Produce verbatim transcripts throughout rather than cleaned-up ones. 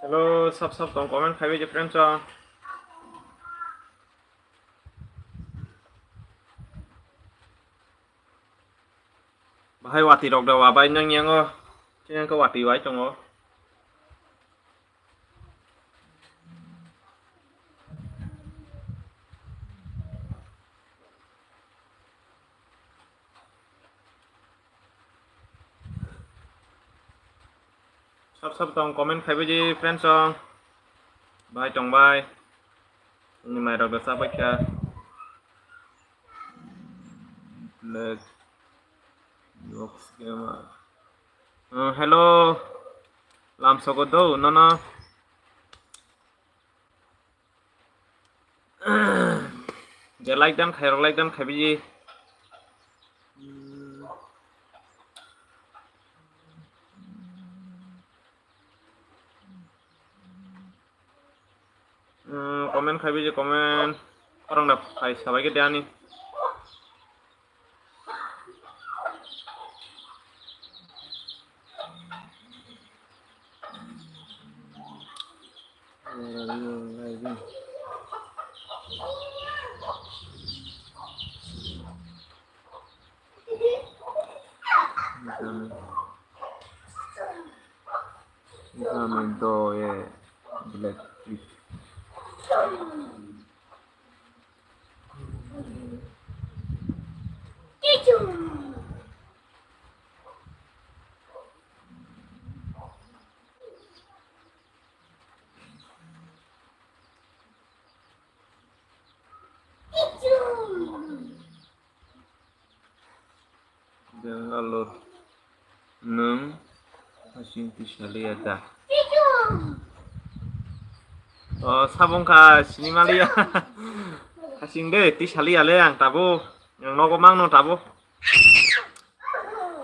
Hello, sab sab tong comment khaibai je friends o. Bahai watwi rok da wa bai nang yango. Khe yang khe watwi wai tongo. Sab sab tong comment khaibai di friends song. Bai tong bai. Ni mai rok da sabai kha. Black box gamer. Uh, hello. Lam sogo do nono. Je like dan khairok like dan khaibiji. Hmm, comment khaibiji comment. Orang da phai sabai ke dani. Vitamin do ye black tea. Bangalore. Nwng hasing tisaliya da? O, sabong kha sini maliya. Hasing de, tisaliya le ang tabo. Ang nogo mangno tabo.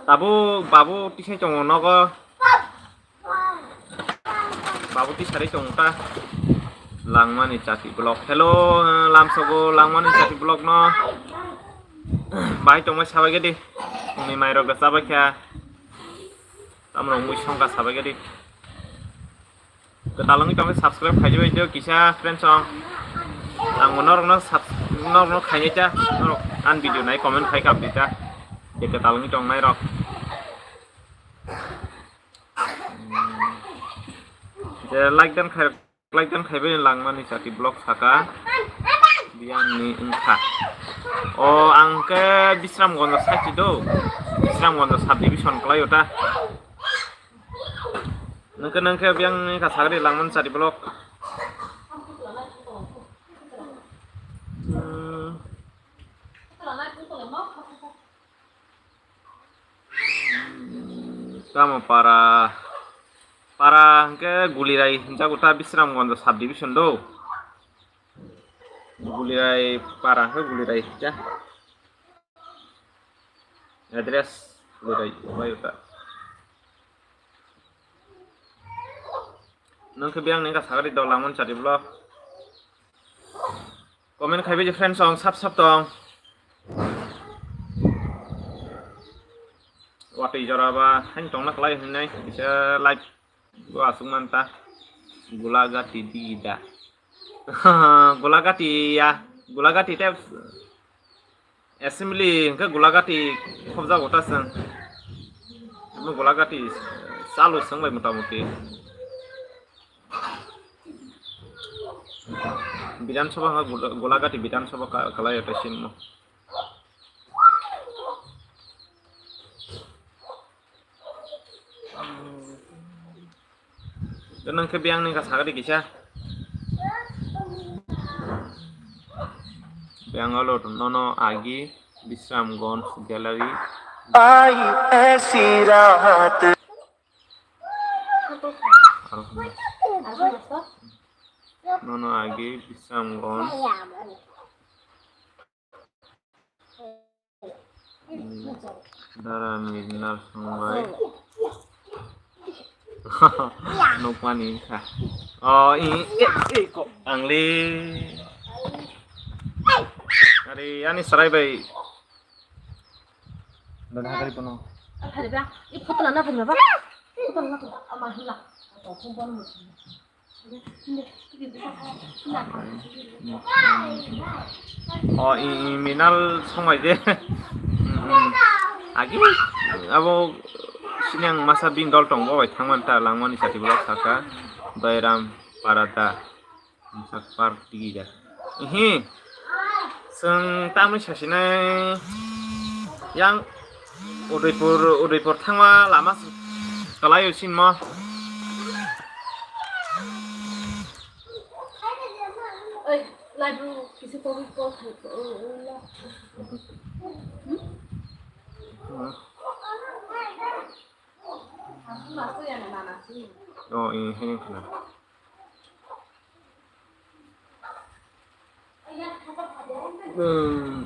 Tabo, babu tisai tongo nogo. Babu tisari tong ta. Langmani chati vlog. Hello, eh, lamsogo langmani chati vlog no. Bai tongmai sabai gedi. Ni mairok da sabai kha. Tamrok mui songka sabai gedi. Kwtal wngwi tongkhe subscribe khaijabai teo kisa friends song. Ang norokno subs-, norokno khainai ta. Norok an video nai comment khai kap di ta. Je kwtal wngwi tongnai rok. Je like dan khai, like dan khaibai langmani chati vlog saka. Biyangni wngkha. O ang khe Bisramgonjo side do. Bisramgonjo sub division kwlaio ta. Nangkhe nangkhe biyangni wngkha sagri langmani chati vlog. Hmm. Tamo para, para hwnkhe Gulirai hwnjago ta Bisramgonjo sub division do. Gulirai para hwnkhe Gulirai hwnkhe. Address Gulirai bai ta. Nangkhe biyangni wngkha sagri do langmani chati vlog. Comment khaibai je friends song sap sap tong. Watwi jora ba hain tongna kwlai hinwi kisa live o aswk man ta. Gulagati di da. Gulagati ya. Gulagati te assembly hwnkhe Gulagati khobjago ta chwng. Omo Gulagati chalu chwng bai mota moti. Bidhan Sabha ha Gula-, Gulagati Bidhan Sabha ka-, kalai ta simo. Nang khe biyang ni ka sagadi kisa. Biyang alo nono agi Bisramganj Gallery. Aro hwnwi. Nono agi Bisramganj. Dara mirnar songbai. Nukmani kha. Oh, i, i, i, ko, angli. Ari, ani sarai bai. Dona hari pono. Hari ba, i photo lana phaima ba. Photo lana phaima. Ama hila. Atau phone bono. O i, i minal songai de. Mm, mm. Agi abo sinang masa bini dol tong bo bai thangman ta langmani sati bolok saka Dairam Parada. Sak party da. Ihi. Chwng tamni sasinai yang Udaipur, Udaipur thangma lama kwlai o sinmo. Oi, live ro kisa kok kok. Oh, ini hanya kena. Hmm.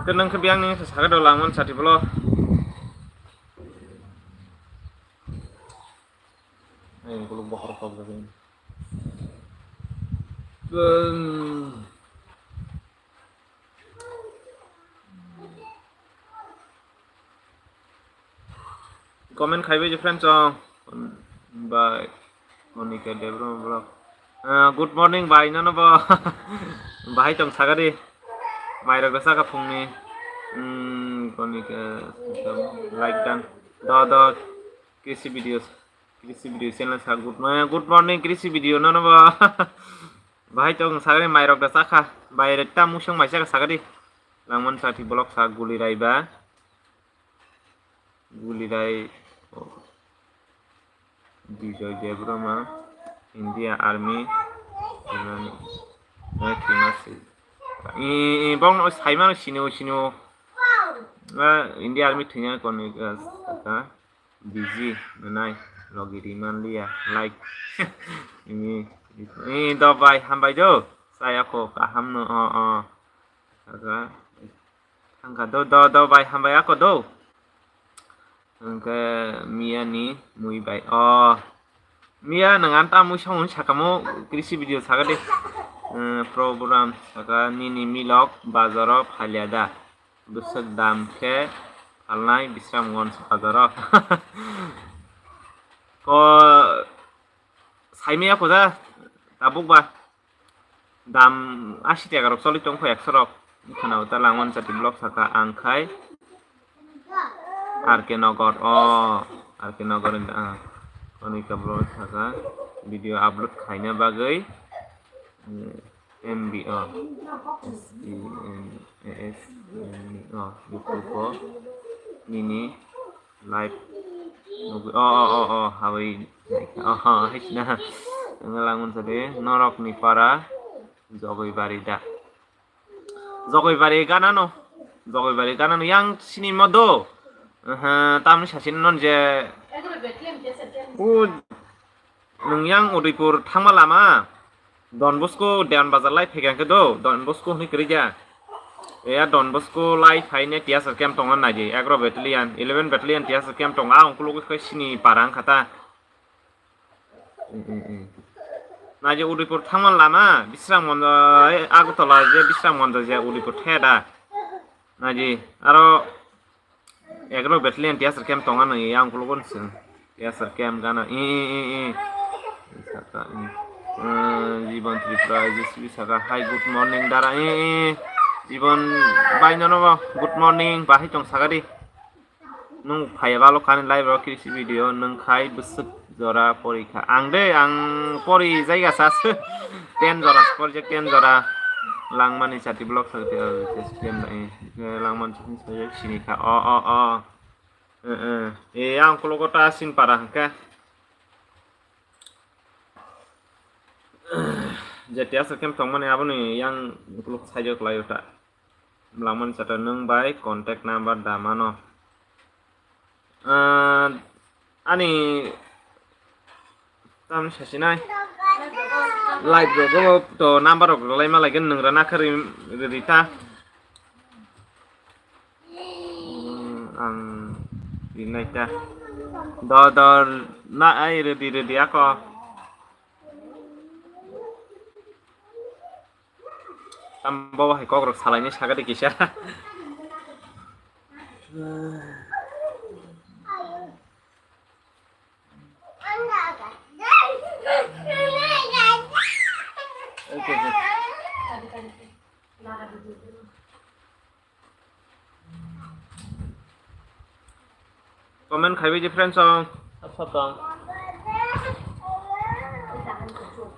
Kenang ke biang ni saga do langman sati bolo. Ayo, kuluk bohor kok lagi. Hmm. Comment khai bai je friends song. Bye. Monika Debbarma vlog. Ah, good morning bhai, nono bo. Bahai tong sagadi. Mairok da saka phungni. Hmm, Monika, like dan. Do, do. Krishi videos. Krishi video channel sa good, eh, good morning Krishi video nono bo. Bahai tong sagadi mairok da saka. Bai rekta musong mai saka sagadi. Langman sati vlog sa guli raiba. Gulirai, oh, Bijoy Debbarma, India Army, Iran, eh, Timasi. I, i, bong no saimano sino, sino. Ah, India Army thwina koni, ah, saka. Busy, nanai, logi riman liya, like. Ini, ini do bai, hambai do. Saya ko kaham no, oh, oh. Saka. Thangkha do, do, do, bai, hambai ako do. Hwnkhe Mia ni mui bai. Oh. Mia, nwng ang ta mui song hwn sakamo, Krishi video sakadi. Eh, program saka nini milok bazaro phalia da. Bwswk dam khe phalnai Bisramganj bazaro. Ko saimaya ko da, tabuk ba. Dam asi taka rok choli tong kho ekso rok. Khana uta langman chati vlog saka ang khai. R K Nagar, oh, R K Nagar in, ah, Monika vlog saka video upload khaina bagwi, eh, M B, oh, S T N A S M B, oh, YouTube o nini live nugwi, oh, oh, oh, oh, hawi naikha, oh, oh, hai sina. Ang langman sadi norok ni para Jogoi bari da. Jogoi bari gana no. Jogoi bari gana no yang sini modo. Aha, tamni sasin non je. U, nung yang Udaipur thangma lama. Don Bosco Dewan Bazar lai phegangke do. Don Bosco hni kerja. Ya Don Bosco lai phaine T S R camp tongan naji. Agro Battalion, eleven Battalion T S R camp tonga. Ongkulo ke sini parang kata. Mm, mm, mm. Naji Udaipur thangma lama, Bisramganj, eh, Agartala je Bisramganj je Udaipur the da. Naji, aro Agro Battalion T S R camp tonga nang yang kulo kon sing. T S R camp gana, i, i, i, i. Saka, i. Eh, Jibon Tripura, J C B saka, hi, good morning, dara, i, i. Jibon, bai nono bo, good morning, bahai tong sagadi. Nung phaiya balo kani live o kisi video nung khai bwswk jora porikha. Ang de, ang pori jaiga sa se. Ten jora, porjak ten jora. Langmani chati block thagte, ah, test game bai. Langmani chati sajak sini kha. O, o, o. Eh, eh. E, ang kulogo ta sin para hangke. Jetia se kem tongmani aboni yang kuluk sajak layo ta. Langmani chata nung bai contact number da mano. Ah, ani tam sasinai. Live rogo to number rok lai ma laigen nung rana khari rita. Hmm, ang rinai ta. Do do na ai redi redi ako. Tambo hai kokrok salaini sagadi kisa. Comment khaibai di friends song. Sab sab tong.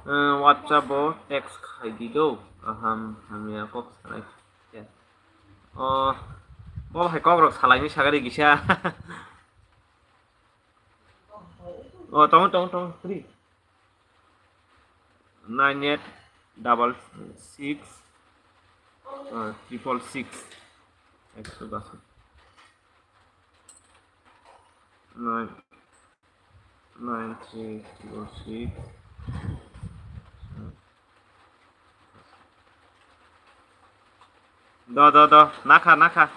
Eh, WhatsApp o text khai di do. Aham hamya kok sanai. Ya. Oh, bo hai kok rok salai ni sagari gisa. Oh, tong tong tong free. Nine eight double six, uh, triple six. Ekso das. Nine, nine three triple six. Do, do, do. Nakha, nakha.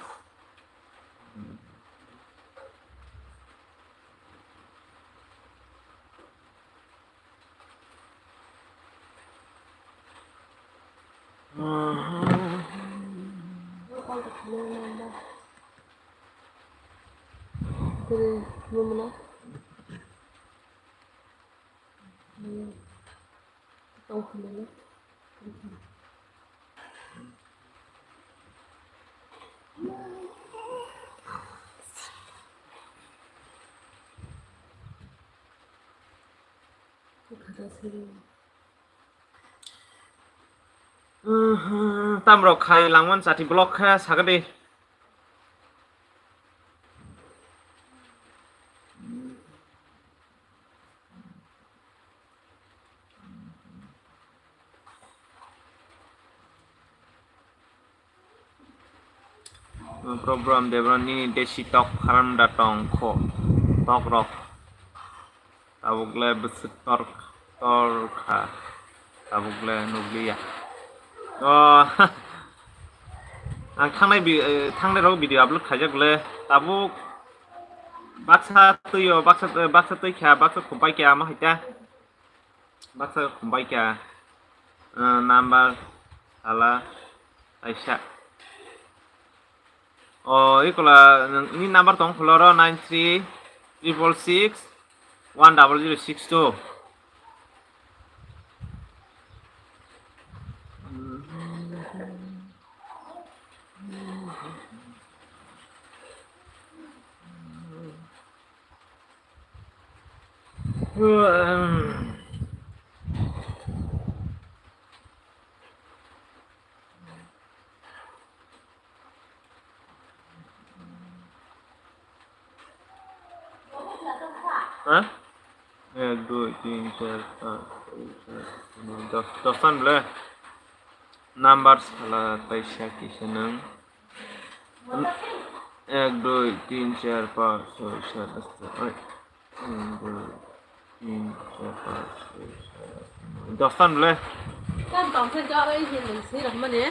Tamrok khai langman chati block khe sagadi. Program Debra nini desi tok pharan da tong kho tok rok. Tabuk le bwswk tor, tor kha. Tabuk le nukliya. O, ang thangnai bi-, eh, thangnai rok video upload khaijak le. Tabuk baksa twi o, baksa, baksa twi kha, baksa khumpai kha, ama hai ta. Baksa khumpai kha. Eh, number sala kaisa. O, ikola nini number tong khuloro nine three triple six one double zero six two. Ha? Ek, dui, tin, char, panch, soi, sat, aat, noi, dos. Dos tan bole? Number sala taisa kisa nang. Ek, dui, tin, char, panch, soi, sat, aat, noi. Ek, dui, tin, char, panch, soi, sat, aat, noi. Dos tan bole? Kan tong khe jora i hin nung si rok mani.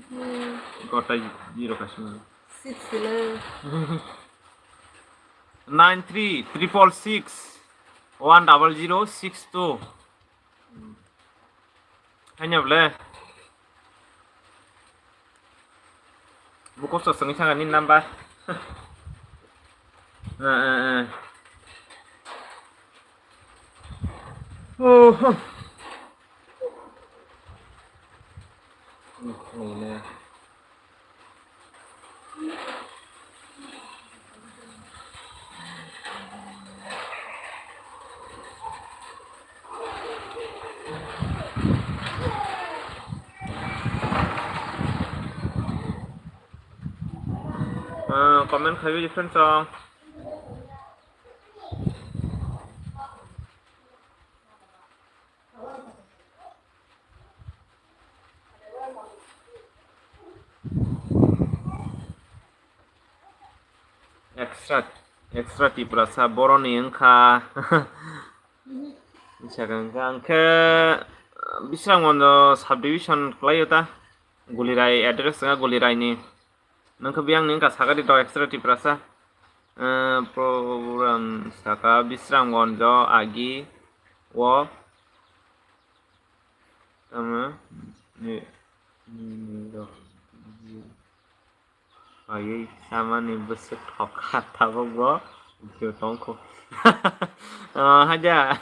Hmm. Gotai zero kasima. Six le. Nine three triple six one double zero six two. Hanya bole. Buko so sengwi sanga ni number. Eh, eh, eh. Oh, huh. Ah, comment khaiwi different song. Extra, extra Tiprasa boroni wngkha. Sakha wngkha, ang khe Bisramganj subdivision kwlaio ta, Gulirai address wngkha Gulirai ni. Nang khe biyang ni wngkha sakha di to extra Tiprasa. Eh, program saka Bisramganj agi o. Tamo, ni, ni, ni, ni, ni, ni, Ayui, samani bwswk thok kha tabuk bo. Tongkho. Ah, haja.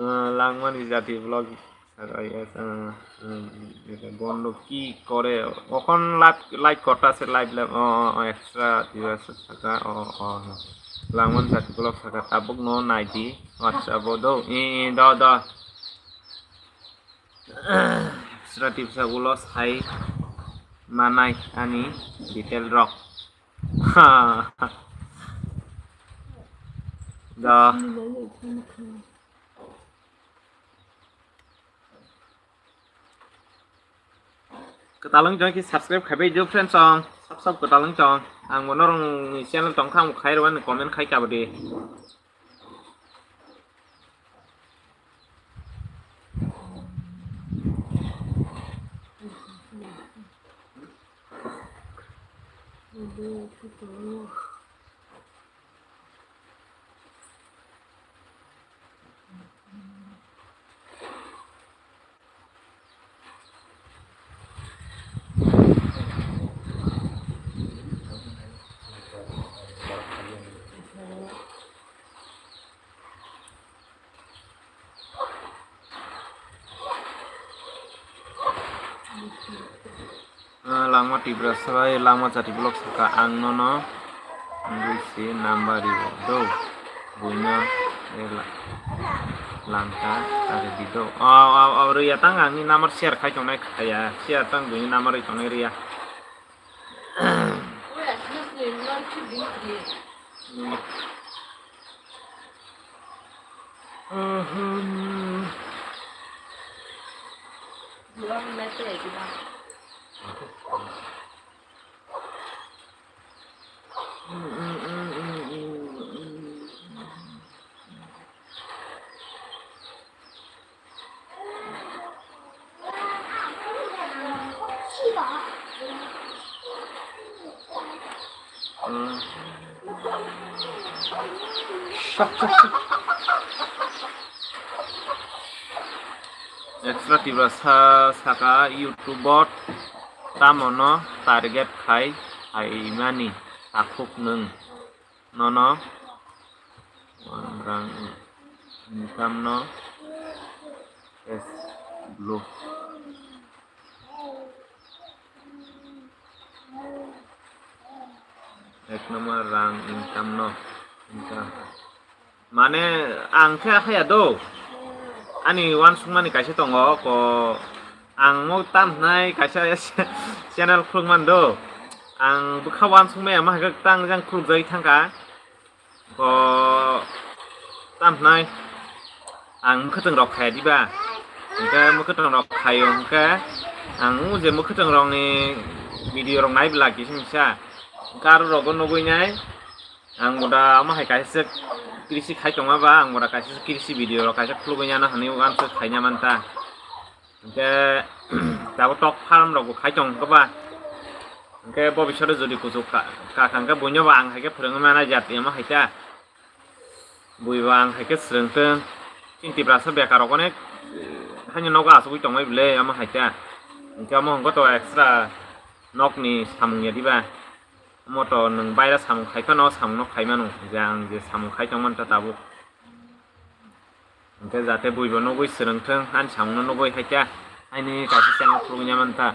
Ah, langmani jati vlog. Bondo ki kore? Okhon live, live kota se live, live, o, o, o, extra diba se thaka, o, o, o. Langman jati vlog thaka, tabuk no nai di, WhatsApp o do, i, i, do, do. Extra tip sa ulo sai manai ani detail rok. Ha. Da. Kwtal wng tong khe subscribe khai bai do friends song. Sab sab kwtal wng tong. Ang bo norok ni channel tong kha, ang khai rw ani comment khai kabadi. Ah, langma Tiprasa bai, langma jati vlog saka ang nono. Bui si number rio do. Buino, eh, la-, langka, tari di do. Aw, aw, aw, ria tang ang ni number share khai tongnai khaya. Share tang buini number ri tongnai ria. Extra Tiprasa saka YouTube o tamo no target khai phaimani takhuk nwng nono rang income no cash blue. Ek number rang income no. Income. Mane ang khe haya do. Ani uansukmani kaisa tongo ko ang mo tam hnai kaisa channel khulukman do. Ang bwkha uansukmaya ma hai tang jang khulukjagwi thangkha. Ko tam hnai ang mwkhwtwng rok khaya diba? Hwnkhe mwkhwtwng rok khaio hwnkhe ang o je mwkhwtwng rokni video rok nai bwla kisa misa. Hwnkhe aro rogo nugui nai ang boda omo hai kaisa krisi khai tongma ba ang boda kaisa krisi video rok kaisa khulugui nano hinwi uansuk khaina manta. Hwnkhe tabuk tok farm rok bo khai tong khe ba. Hwnkhe bo bisoro jodi kuchuk ka, ka, ka hwnkhe buino bo ang hai khe phwrwngwi mana jat emo hai ta. Bui bo ang hai khe swrwng tong. Chini Tiprasa bekar rok onek haino nogo achugwi tongmai bwle amo hai ta. Hwnkhe omo hwnkhe to extra nokni samung ya diba. Omo to nwng baira samung khai phano samung no khai mano. Je ang je samung khai tong manta tabuk. Hwnkhe jate buibo nugui swrwng thung, ani samungno nugui hai khe, haini kaisa channel khulugui ya mantha.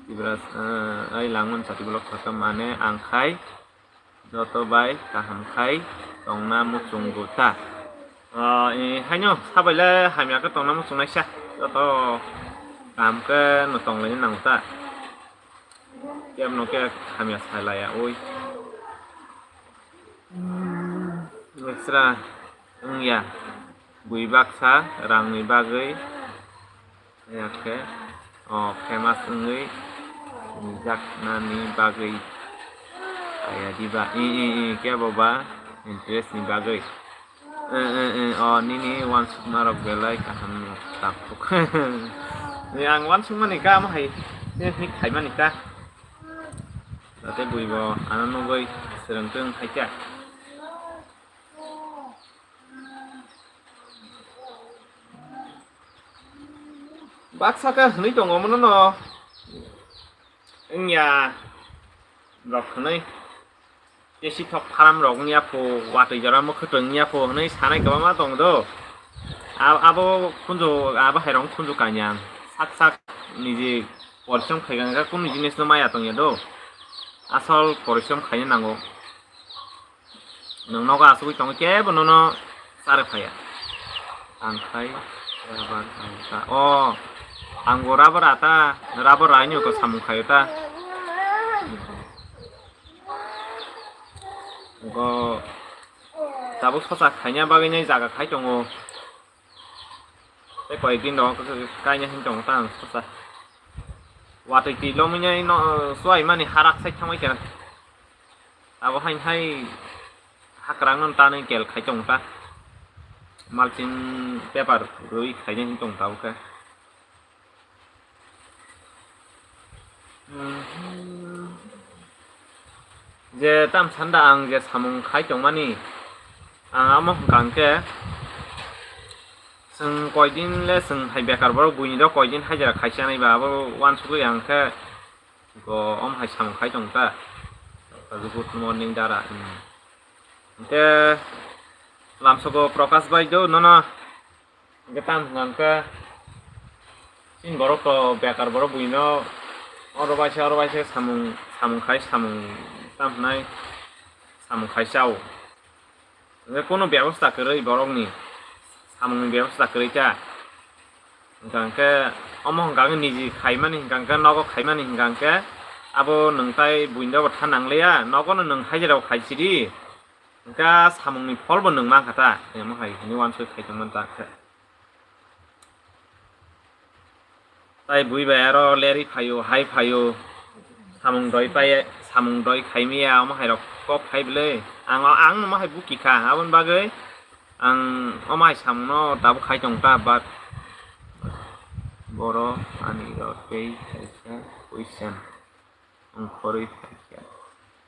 Tibra, eh, ai langmani jati vlog kha khe mane ang khai joto bai kaham khai tongna muchungo ta. Ah, eh, haino sabaile hamya khe tongna muchungnaisa joto kaham khe no tonglaina nango ta. Kebno khe hamya sai laya oi. Extra wngya bui baksa rangni bagwi, ya khe o famous wngwi jaknani bagwi aya diba, i, i, i, kebo ba interest ni bagwi. Eh, eh, eh, o nini uansukma rok belai kaham no takhuk. Ni ang uansukmani kha, amo hai, eh, hik khaimani kha. Jate bui bo ano nugui swrwng tong hai kha. Baksa khe hwnwi tongo mono no. Wngya rok hwnwi. Tei sithok pharam rok wngya pho, watwi jora mwkhwtwng wngya pho hwnwi sanai kwbangma tongo do. A-, abo khunju, abo hairok khunju kanya ang. Sak sak niji porisom khaikha kunu jinis no maya tongya do. Asol porisom khaina nango. Nwng nogo asugwi tongo, kebo nono charwi phaiya. Ang khai rubber ang ta. O, ang bo rubber ata, rubber raini ko samung khayo ta. Go tabuk sosa khaina bagwi nai jaga khai tongo. Tei koi din rok kaina hin tongo ta ang sosa. Watwi twi lomwi nai no, suai mani harak sai thangwi kha. Abo hain hai hakrang no tanwi kel khai tong ta. Mulching paper rwi khaina hin tong ta khe. Je tam sanda ang je samung khai tongmani, ang amo hwnkha hwnkhe chwng koidin le chwng hai bekar borok buini rok koidin hajira khaisa nai ba abo uansugwi ang khe go om hai samung khai tong ta. Good morning dara. Hwnkhe lamsogo Prakash bai do nono. Hwnkhe tam hwnkha hwnkhe chini borok to bekar borok buino oro baisa oro baisa samung samung khai samung tam hwnai samung khai chao. Hwnkhe kono bebosta kwrwi borokni samungni bebosta kwrwi ta. Hwnkha hwnkhe omo hwnkha hwnkhe niji khaimani hwnkha hwnkhe nogo khaimani hwnkha hwnkhe abo nwng tai buino bo tha nangliya nogono nwng hajirao khaisidi. Hwnkha samungni pholbo nwng mankha ta, omo hai hwnwi uansuk khai tongmani ta khe. Tai bui bai aro lerwi phaio, hai phaio, samung doi pai, samung doi khaimiya, omo hai rok kok khai bwlwi. Ang, ang omo hai buki kha, aboni bagwi ang omo hai samung no tabuk khai tong ta, but boro ani rok tei kaisa question. Wngkhorwi phaikha.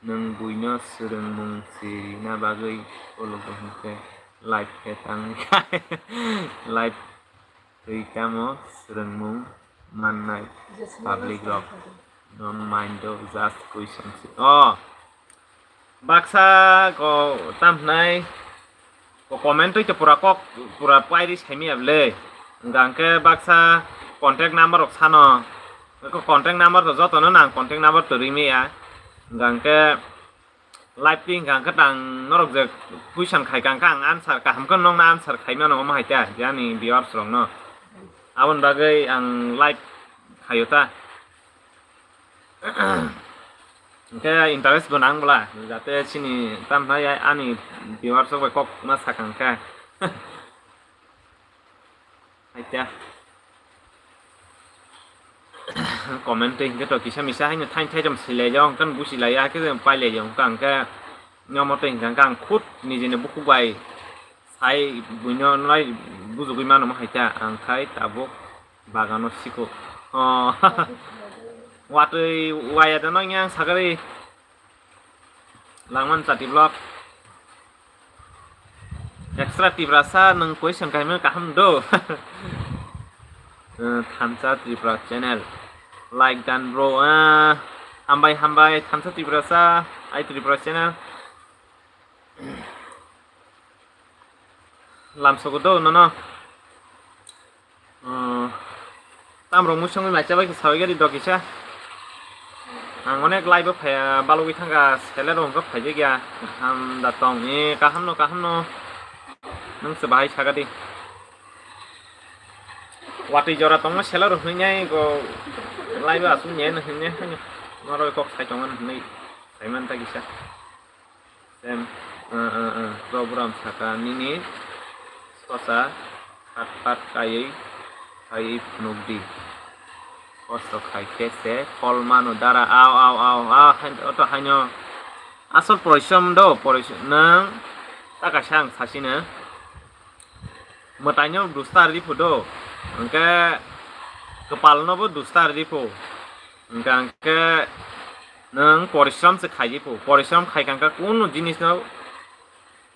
Nwng buino swrwngmung si rina bagwi pholo bo hwnkhe live khe tangwi khai. Live twi tamo swrwngmung mannai public rok. Don't mind o, just question si. Oh! Baksa ko tam hwnai. Ko comment twi to pura kok pura pairi saimaya bwle. Hwnkha hwnkhe baksa contact number rok sano. Ko contact number to jotono nang contact number to rimaya. Hwnkha hwnkhe live twi hwnkha hwnkhe tang norok je question khai kha hwnkha ang answer kaham khe nokno answer khai mano omo hai ta je ani viewers rokno. Aboni bagwi ang live khaio ta. Hwnkhe interest bo nang bwla, jate chini tam hwnai ani viewers rok bai kok ma sakang khe. Haikhe comment twi hwnkhe to kisa misa haino thain thaichom silai jao, hwnkhe busi laiya, haikhe pailai jao, hwnkhe hwnkhe nomo twi hwnkhe hwnkhe ang khud nijini bukhuk bai sai buino nai bujugwi mano hai ta, ang khai tabuk bagano sikho. Oh. Watwi waya da no yang sagari. Langman chati vlog. Extra Tiprasa nwng question kaimani kaham do. Eh, Thansa Tripura channel. Like dan bro. Ah, hambai hambai Thansa Tiprasa, ai Tripura channel. Lamsogo do nono. Oh, tamrok musongwi maisa bai khe sawi gari do kisa. Ang onek live o phaiya balogwi thangkha, seller rok hwnkhe phaijak ya. Kaham da tong, e, kaham no, kaham no. Nwng se bahai saga di. Watwi jora tongma seller rok hwnwi nai go live o aswk nai hwnwi nai haino. Norok kok sai tongmani hwnwi sai man ta kisa. Sem, uh, uh, uh, program saka nini sosa khat pat kaiwi phaiwi phunuk di. Kosto khai khe se kol mano dara, au, au, au, au, hain, oto haino asol porisom do, porisom nwng ta kaisa ang sasino. Mwtaino dusta riphu do, hwnkhe kwpalnobo dusta riphu, hwnkhe nwng porishrom se khaijiphu, porishrom khaikha hwnkhe kunu jinisno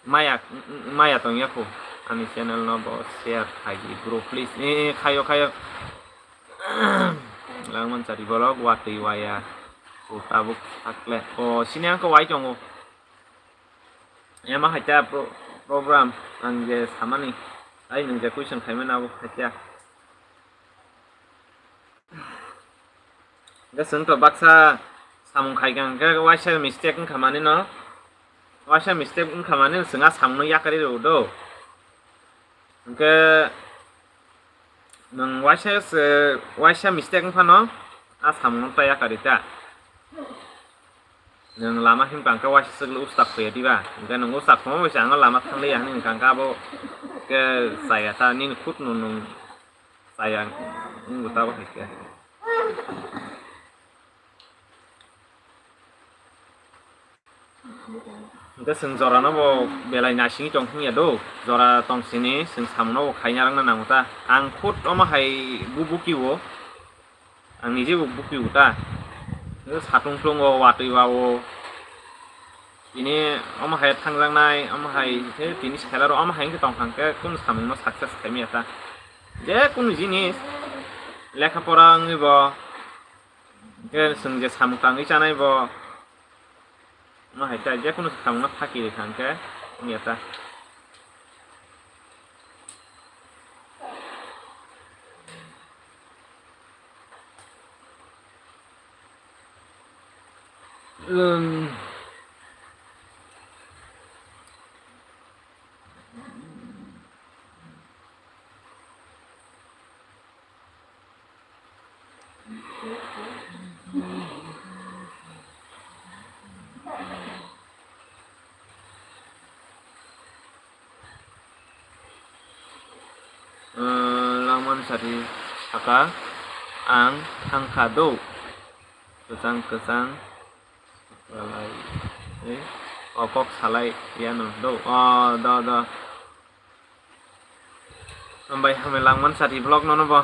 maya, maya tongya khu. Ani channel no bo share khaidi bro, please. Eh, eh, khayo, khayo. Langman chari bolok watwi waya. O tabuk sakle. O sini ang ko wai tongo. Ema hai ta pro-, program ang je samani. Ai nwng je question khaimani abo khaikya. Hwnkhe chwng to baksa samung khaikha hwnkhe waisa mistake wngkha manino. Waisa mistake wngkha manino chwng a samungno yakarwi rw do. Hwnkhe nwng waisa se, waisa mistake wng phano a samungno ta yakarwi ta. Nwng lama himkha hwnkhe waisa chwklo ustak phuya diba? Hwnkhe nwng ustak phuma bai se ang lama thangliya hinwi hwnkha hwnkhe abo khe chaya ta nini khutno nwng chaya wngbo ta bo hai khe. Hwnkhe chwng jorano bo belai naisingwi tong hwnya do, jora tong sini chwng samungno bo khaina rwngna nango ta. Ang khut omo hai bu buki o. Ang nije bo buki uta. Satung tlung o, watwi wa o. Tini omo hai thangjaknai, omo hai khe tini selaro omo hai wngkhe tongkha hwnkhe kunu samungno success khaimaya ta. Je kunu jinis, lekha pora wngwi bo, khe chwng je samung tangwi chanai bo, omo hai ta je kunu samungno phaki rikha hwnkhe wngya ta. Langmani sari saka ang thangkha do, kwchang kwchang salai, o kok salai yano do, o do do. Hambai hambai langmani sari vlog nono bo.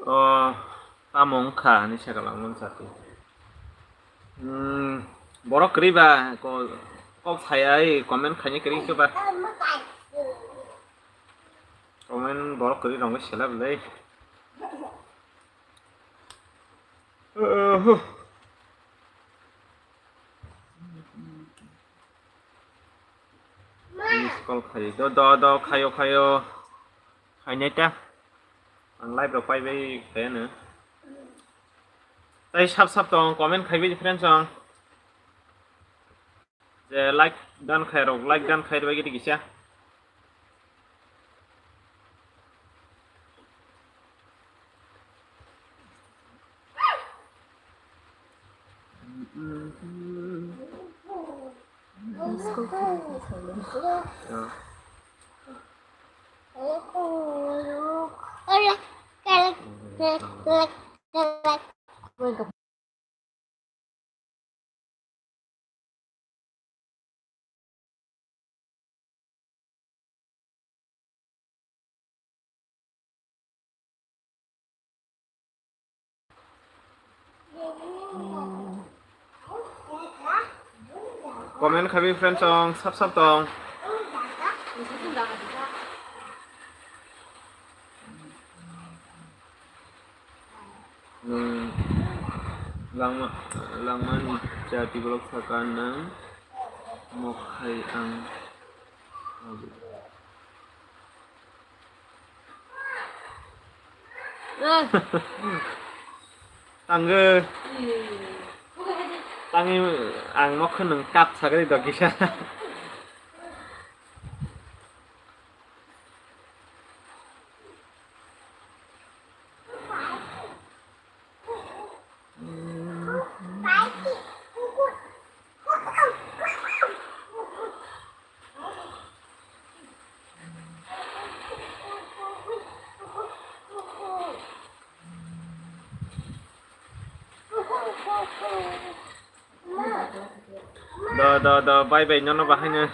O, tamo wngkha hinwi sakha langmani sati. Hmm, borok kwrwi ba ko-, kok saya ai comment khaina kwrwi khe ba. Comment borok kwrwi rwngwi sela bwlai. Miss call khai. Do, do, do, khayo, khayo. Khainai ta. Ang live rok paibai khayano. Tai sap sap tong comment khaibai friends ang. Je like dan khai rok, like dan khai rok gidi kisa. Comment khabi friends tong, sap sap tong. Nwng langma, langmani jati borok saka nwng mokhai ang. Tangwi, tangwi ang mokhe nwng kap sagri do kisa. Do, do, bye bye, nono bahaino.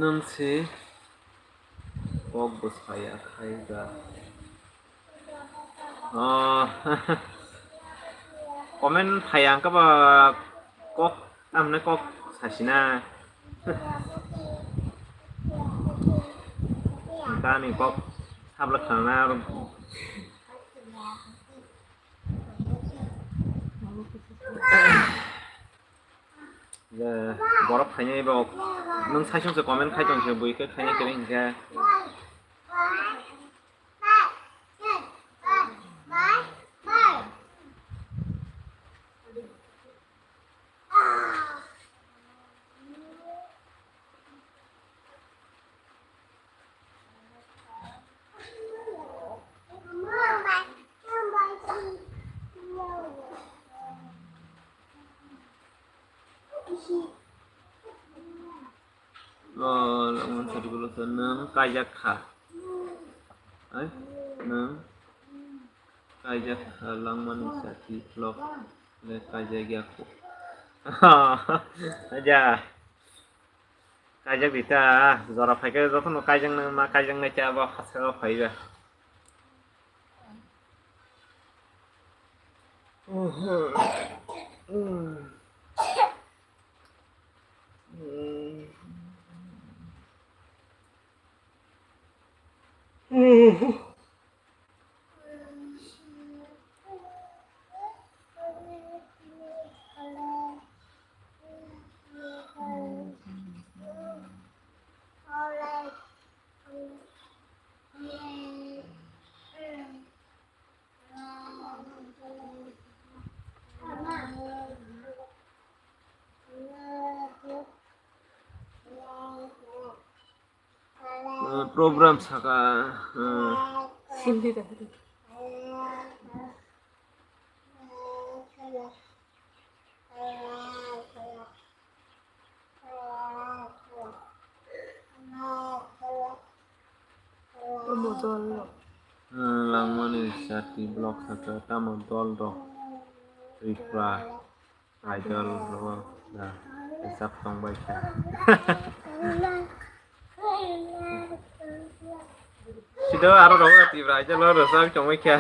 Nwng se kok bwsaya khai ba? Oh, comment phai ang khe ba kok, tamni kok sasina. Tani kok sabla khana. Je borok khainai bo, nwng saichung se comment khai tong se, bui khe khainai kwrwi hinkhe. O, Langmani sati block sa nwng kaijak kha. Ai, nwng kaijak kha Langmani sati block le kaijak ya kho. Aja. Kaijak di ta, jora phaikhe jotono kaijak nang ma kaijak nai cha bo hasao phaiba. Eh, program saka, eh. Hindi dah. Tamo dol rok. Eh, Langmani sati block saka tamo dol rok. Tripura. Idol rok da, rijak tongbai kha. Sido aro rok Tripura Idol rok rijak tongbai kha.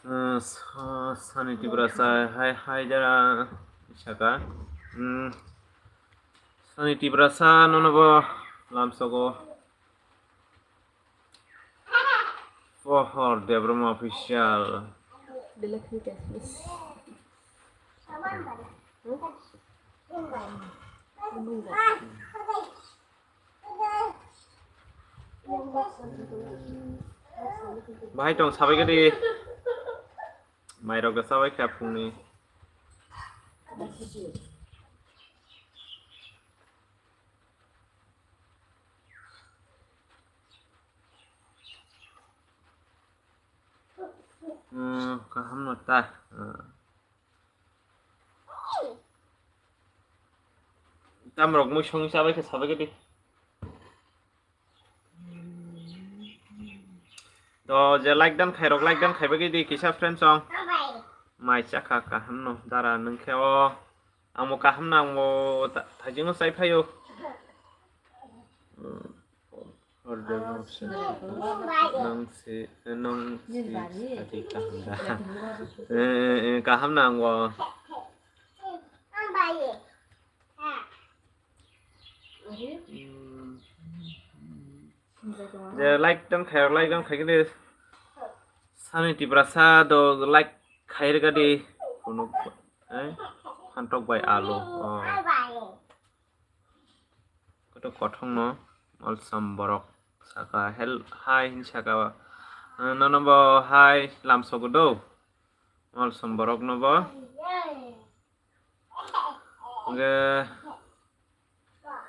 Uh, so, Sani Tiprasa, hai, hai, dara, saka. Hmm. Sani Tiprasa, nono bo, lamsogo. Pohor Debbarma Official. Bahai tong sabai gadi. Mairok da sabai kha phungni. Hmm, kaham no ta. Hmm. Tamrok mui songwi chabai khe sabai khe di. To je like dan khairok, like dan khaibai khe di kisa friend song. Mai chakha kaham no dara nung khe o. Ang bo kaham nang bo tha-, thaiching no chai phaio. Hmm. Order no se. Nang se, nang se, ati kaham da. Eh, eh, eh, kaham nang bo. Hmm. Je like dan khai, like dan khai khe de. Sani Tiprasa do like khai rega di. Kono, eh, phantok bai alu. Oh. Koto kothong no, Molsom borok saka, hel, hai hin saka, eh, nono bo hai lamsogo do, Molsom borok no bo. Hwnkhe,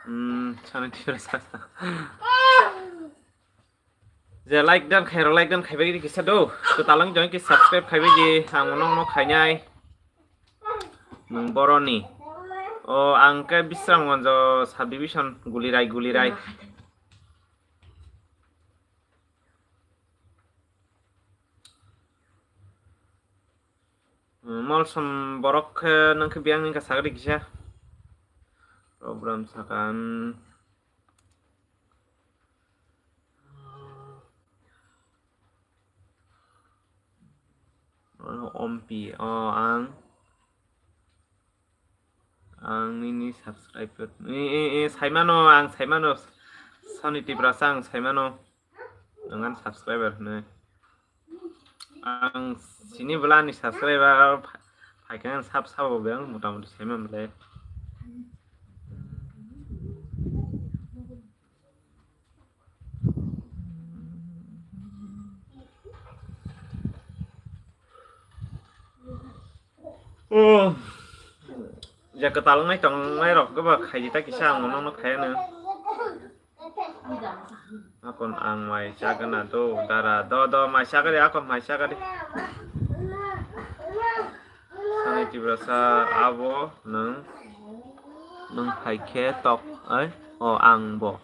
hmm, Sani Tiprasa. Je like dan khairok, like dan khaibai di kisa do. Kwtal wng jong ki subscribe khaibai di, ang nong no khainai. Nwng boroni. O, ang khe Bisramganjo subdivision Gulirai, Gulirai. Hmm, Molsom borok khe nwng khe biyang ni kha sagri kisa. Program saka, hmm. Ompi, o, ang, ang nini subscribe, e, e, e, saimano, ang saimano, Sani Tiprasa ang saimano, ang ani subscriber hwnwi. Ang sini bwla ni subscriber phaikha ang sab sabo beng motamuti saiman bwle. Oh. Je kwtal wngnai tongnai rok khe ba khaidi ta kisa ang nono khaya no. Akon ang mai chagana do dara do do mai chagari akon mai chagari. Sanai Tiprasa abo nwng nwng hai khe tok ai o ang bo.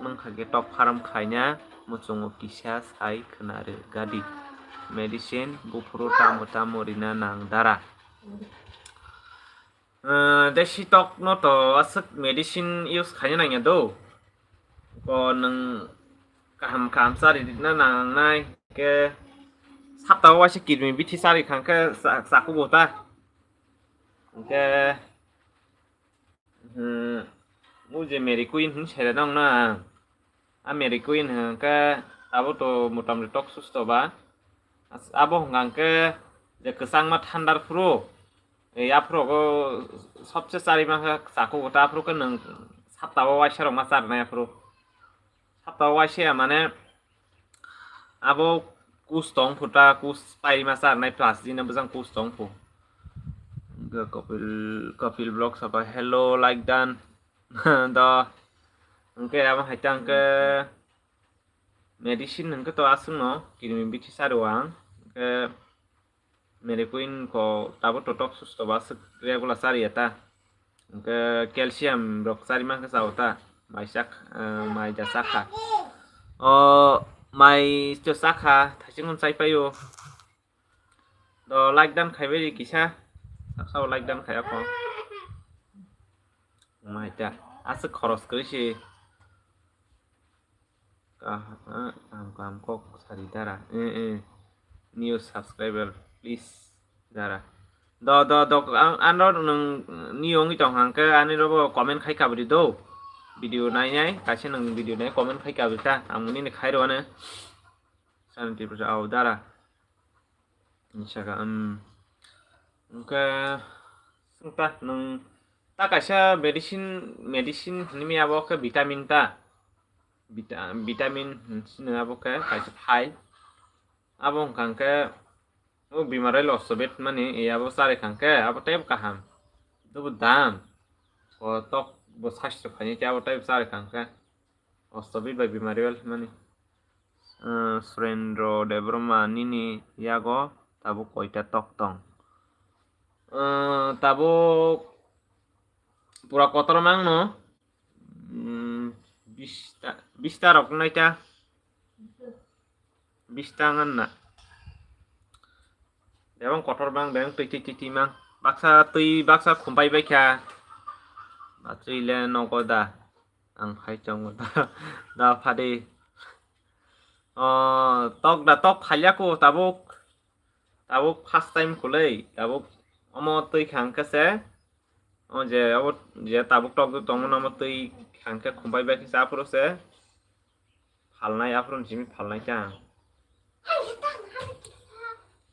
Nwng hai khe tok pharam khaina muchungo kisa sai khwnari gadi. Medicine buphuru tamo tamo rina nang dara. Eh, desi tok no to aswk medicine use khaina nangya do. Ko nwng kaham kaham chari rina nangnai ke sapta o waisa kirmi bithi chari khang khe cha-, chakugo ta. Hwnkhe Hmm, o je Mary Queen hin sere nong na. A Mary Queen hwnkhe abo to motamoti tok susto ba. As-, abo hwnkha hwnkhe je kwchangma thandar phuru, e, aphuru go sobse chari mankha chakugo ta aphuru khe nwng sapta o waisa rok ma charnai aphuru. Sapta o waisa mane abo kus tong phu ta, kus paima charnai plus dina bwjang kus tong phu. Hwnkhe Kapil, Kapil Vlog saka hello like dan. Do. Hwnkhe abo hai ta hwnkhe medicine hwnkhe to aswkno kirimi bithi charo ang. Hwnkhe Mary Queen ko tabuk totok susto ba aswk regular chariya ta. Hwnkhe calcium rok chari mankhe chao ta. Mai chak, eh, mai da chakha. O mai to chakha, thaising hwn chai paio. Do like dan khai bai kisa. Saksa o like dan khai ako. Mai ta. Aswk khoros kwrwi si. Kaham, kaham, kaham kok sari dara. Eh, eh. New subscriber, please, dara. Do, do, do, ang, ano nwng ni wngwi tong hang khe ani robo comment khai kabri do. Video nai nai, kaisa nwng video nai comment khai kabri ta. Ang nini khai rw ano. Santi Prasad, au dara. Saka, um, hwnkhe, ta nwng ta kaisa medicine, medicine hinwi abo khe vitamin ta. Vita-, vitamin hinwi abo khe kaisa phai. Abo hwnkha hwnkhe, o bimar bai lost bet mani, e abo chari khang khe, abo tei kaham. Dobo dam. O tok bo saisto khaini tei abo tei chari khang khe. Ostobit bai bimari bai mani. Eh, Surendro Debbarma nini yago tabuk koita tok tong? Eh, tabuk pura kotor mangno, mm, bista, bista rok naita. Bista ngan na. Bebang kotor bang, bebang twi twi twi twi mang. Baksa twi, baksa khumpai bai kha. Batwi le nogo da. Ang phai tongo da, da phadi. O, tok da tok phalya ko tabuk. Tabuk first time kulei. Tabuk omo twi khang khe se. O je abo je tabuk tok tongo no omo twi khang khe khumbai bai khe se aphuru se. Phalnai aphuru simi phalnai ta.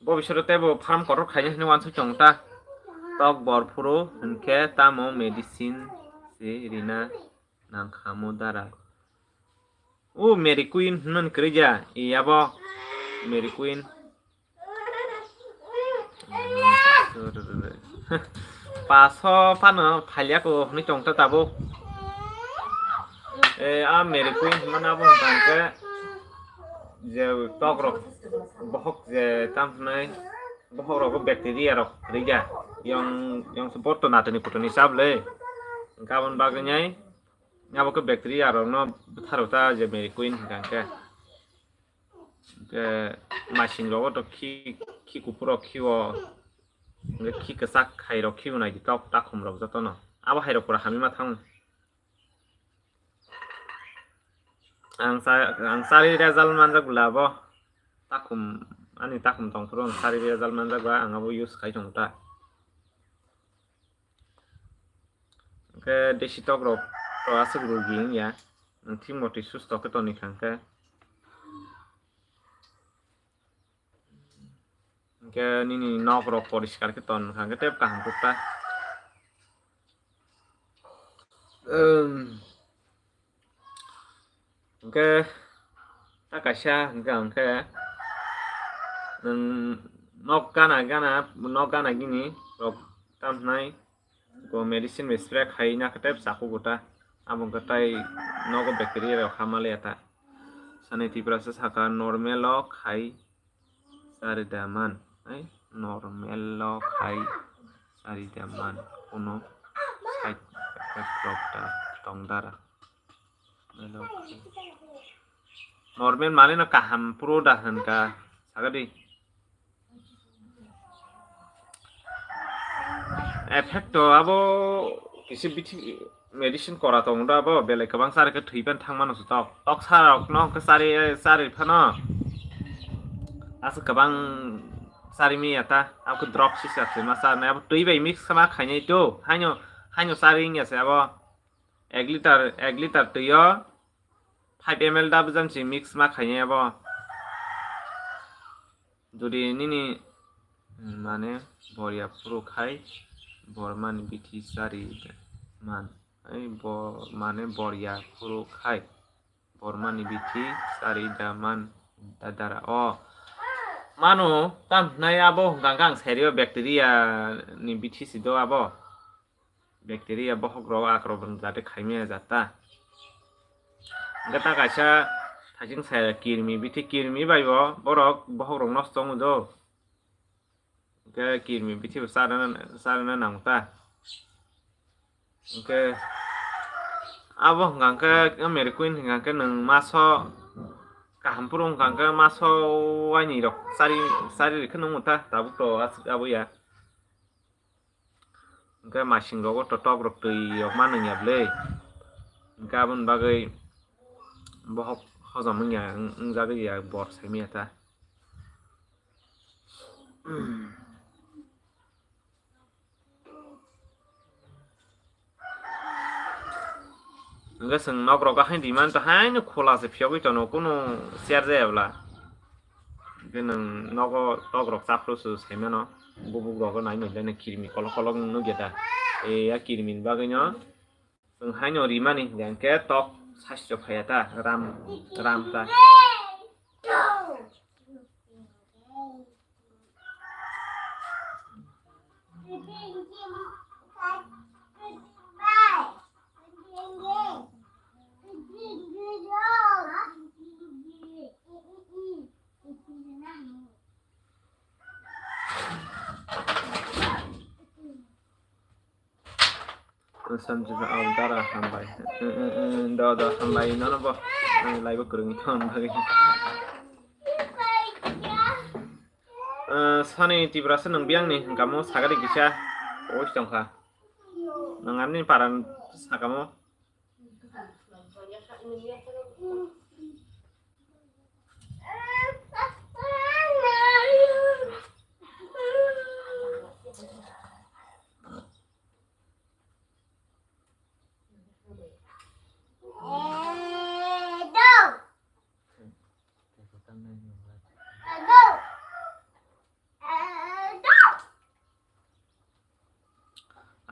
Bo bisoro tei bo farm kotor khaina hinwi wansuk tongo ta. Tok bor phuru hinkhe tamo medicine se rina nang kha mo dara. O Mary Queen hinwi kwrwi ja, e abo Mary Queen. Paso phano phalya ko hinwi tong ta tabuk. E, a Mary Queen hinmano abo hwnkha hwnkhe je tok rok bohok je tam hinwi bohok rogo bacteria rok kwrwi ja. Yong, yong se botto natoni putoni chap le. Hwnkhe aboni bagwi nai abo khe bacteria rokno bwtharwi ta je Mary Queen hwnkha hwnkhe. Hwnkhe masing rogo to khi, khi kuphur rok khio. Hwnkhe khi kwchak hai rok khio nai di tok takhum rok jotono. Abo hai rok pura hamwi ma thango. Ang sa-, ang sari result manjak bwla abo. Takhum, ani takhum tong phuru ang sari result manjak ba ang abo use khai tongo ta. Hwnkhe desi tok rok to aswk rugi wngya. Ang thik motwi susto khe toni kha hwnkhe. Hwnkhe nini nok rok poriskar khe ton, hwnkhe tei kaham kuk ta. Em, hwnkhe ta kaisa hwnkhe, hwnkhe nwng nok gana gana, nok gana gini rok tam hwnai. Bo medicine bai spray khai na khe tei bwsa kugo ta. Abo hwnkhe tei nogo bacteria rok hama le ya ta. Sani Tiprasa saka normal o khai chari da man. Ai, normal o khai chari da man. Kuno side effect rok da tong dara. Normal mane no kaham puro da hwnka. Sagadi. Effect to abo kisi bithi medicine kora tong da abo belai kwbang sari khe thwi ban thang mano tok. Tok sarok no khe sari, sari phano. Asa kwbang sari mi ya ta. Abo khe drop sisa se ma sa na abo twi bai mix ma khainai to. Haino, haino sari ya se abo. Ek liter, ek liter twi o five M L da bwjang si mix ma khainai abo. Jodi nini, mm, mane, borya phuru khai, bormani bithi chari man, ai, bo-, mane, borya phuru khai, bormani bithi chari da man, da dara. O, mano, tam hwnai abo hwnkha khe ang sario bacteria ni bithi si do abo. Bacteria bohok rok akrok rok jate khaimaya jata. Hwnkhe ta kaisa thaiching saya kirmi bithi, kirmi bai bo borok bohok rok nosto wngo do. Hwnkhe kirmi bithi bo charwna, charwna nango ta. Hwnkhe abo hwnkha khe Mary Queen hwnkha khe nwng maso kaham phuru hwnkha khe maso waini rok chari, chari rikhe nungmung ta tabuk to aswk abo ya. Hwnkhe masing rogo totok rok twi rok ma nungya bwle. Hwnkhe aboni bagwi bohok hojom wngya, wng-, wngjagwi ya bor saimanya ta. Hwnkhe chwng nok rogo haino demand to haino khola se phiyogwi tono, kunu share jaya bwla. Hwnkhe nwng nogo tok rok chaphru se saimano, bubuk rogo nai nai le kirmi kolok kolok nukya da. E ya kirmi ni bagwi no chwng haino rimani hwnkhe tok saichwk phaiya ta ram, ram ta. Sanjana Aldara hambai. Eh, eh, eh, do, do, hambai, nono bo. Ang laibo kwrwngwi tong bagwi. Eh, Sani Tiprasa nwng biyangni hwnkha mo sagari kisa. Ois tongkha. Nwng ani paran sakamo.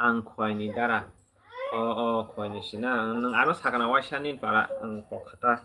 Ang khwai ni dara. O, o, khwai ni sina. Ang, nwng ano sakana waisa ni para. Ang kok khata.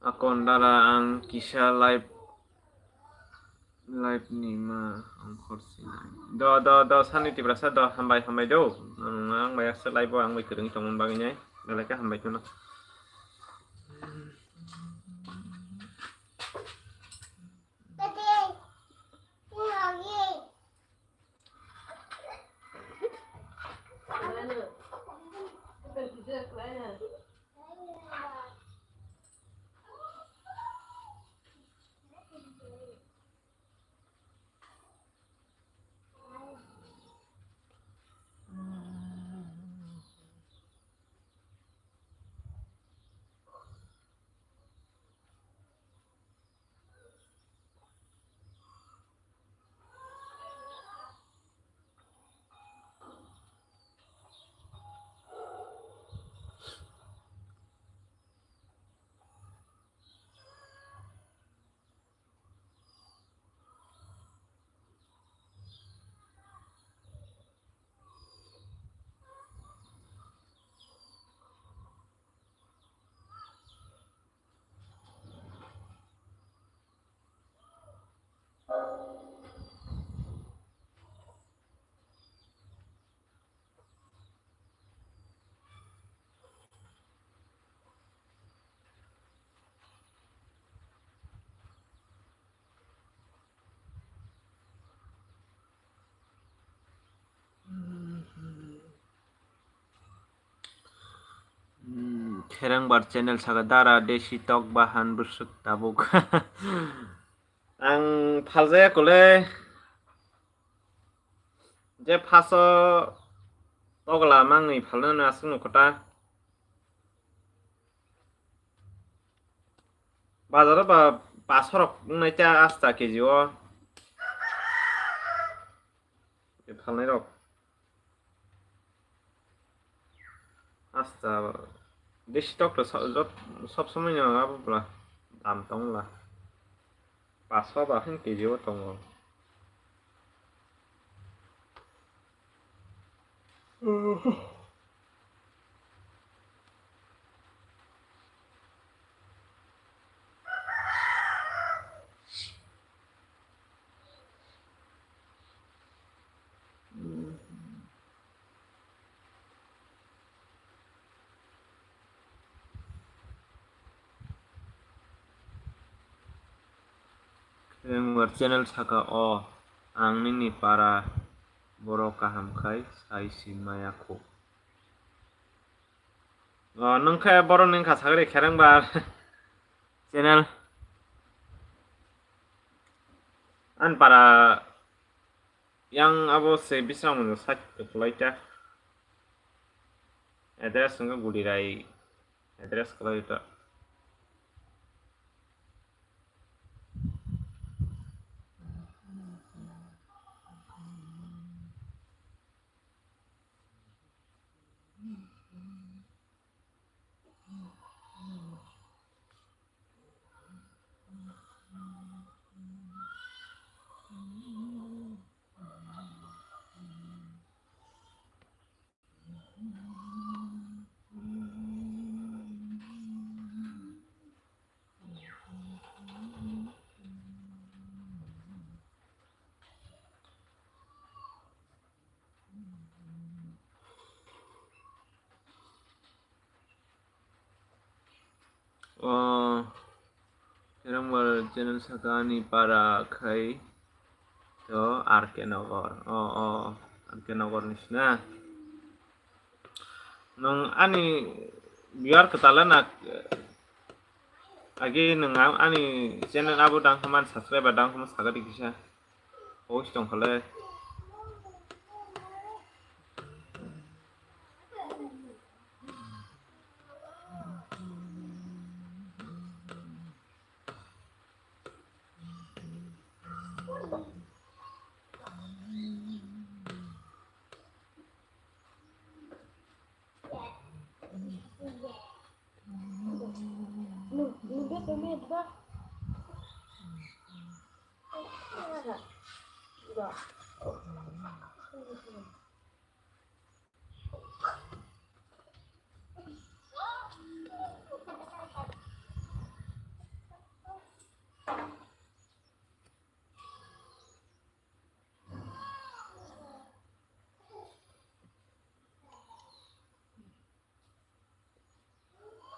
Akon dara ang kisa live, live ni ma ang khorsi nai. Do, do, do, Sani Tiprasa do, hambai, hambai do. Ang, ang bai yaksa live o ang bai kwrwngwi tongmani bagwi nai. Belai khe hambai kheno. Hmm, Kherengbar channel saka dara desi tok bahan bwswk tabuk. Ang phaljaya kole je phaso tokla mangni phalnani aswkno kota. Bazaro ba paso rok wngnai ta asta K G o. Phalnai rok. Asta desi tok to so-, jot-, sob somoi no abo bwla dam tong la. Paso ba hin K G o tongo. Kherengbar channel saka o, ang nini para borok kaham khai sai si maya kho. O, nwng khe borok ni wngkha sagri Kherengbar channel. Ani para yang abo se Bisramganj side kwplai ta. Address wngkha Gulirai address kwlai ta. O, Kherengbar channel saka ani para khai to R K Nogor. O, o, R K Nogor ni sina. Nwng ani viewer kwtal na, agi nwng ang ani channel abo dang khaman subscriber dang khaman sagadi kisa. Post tong khale.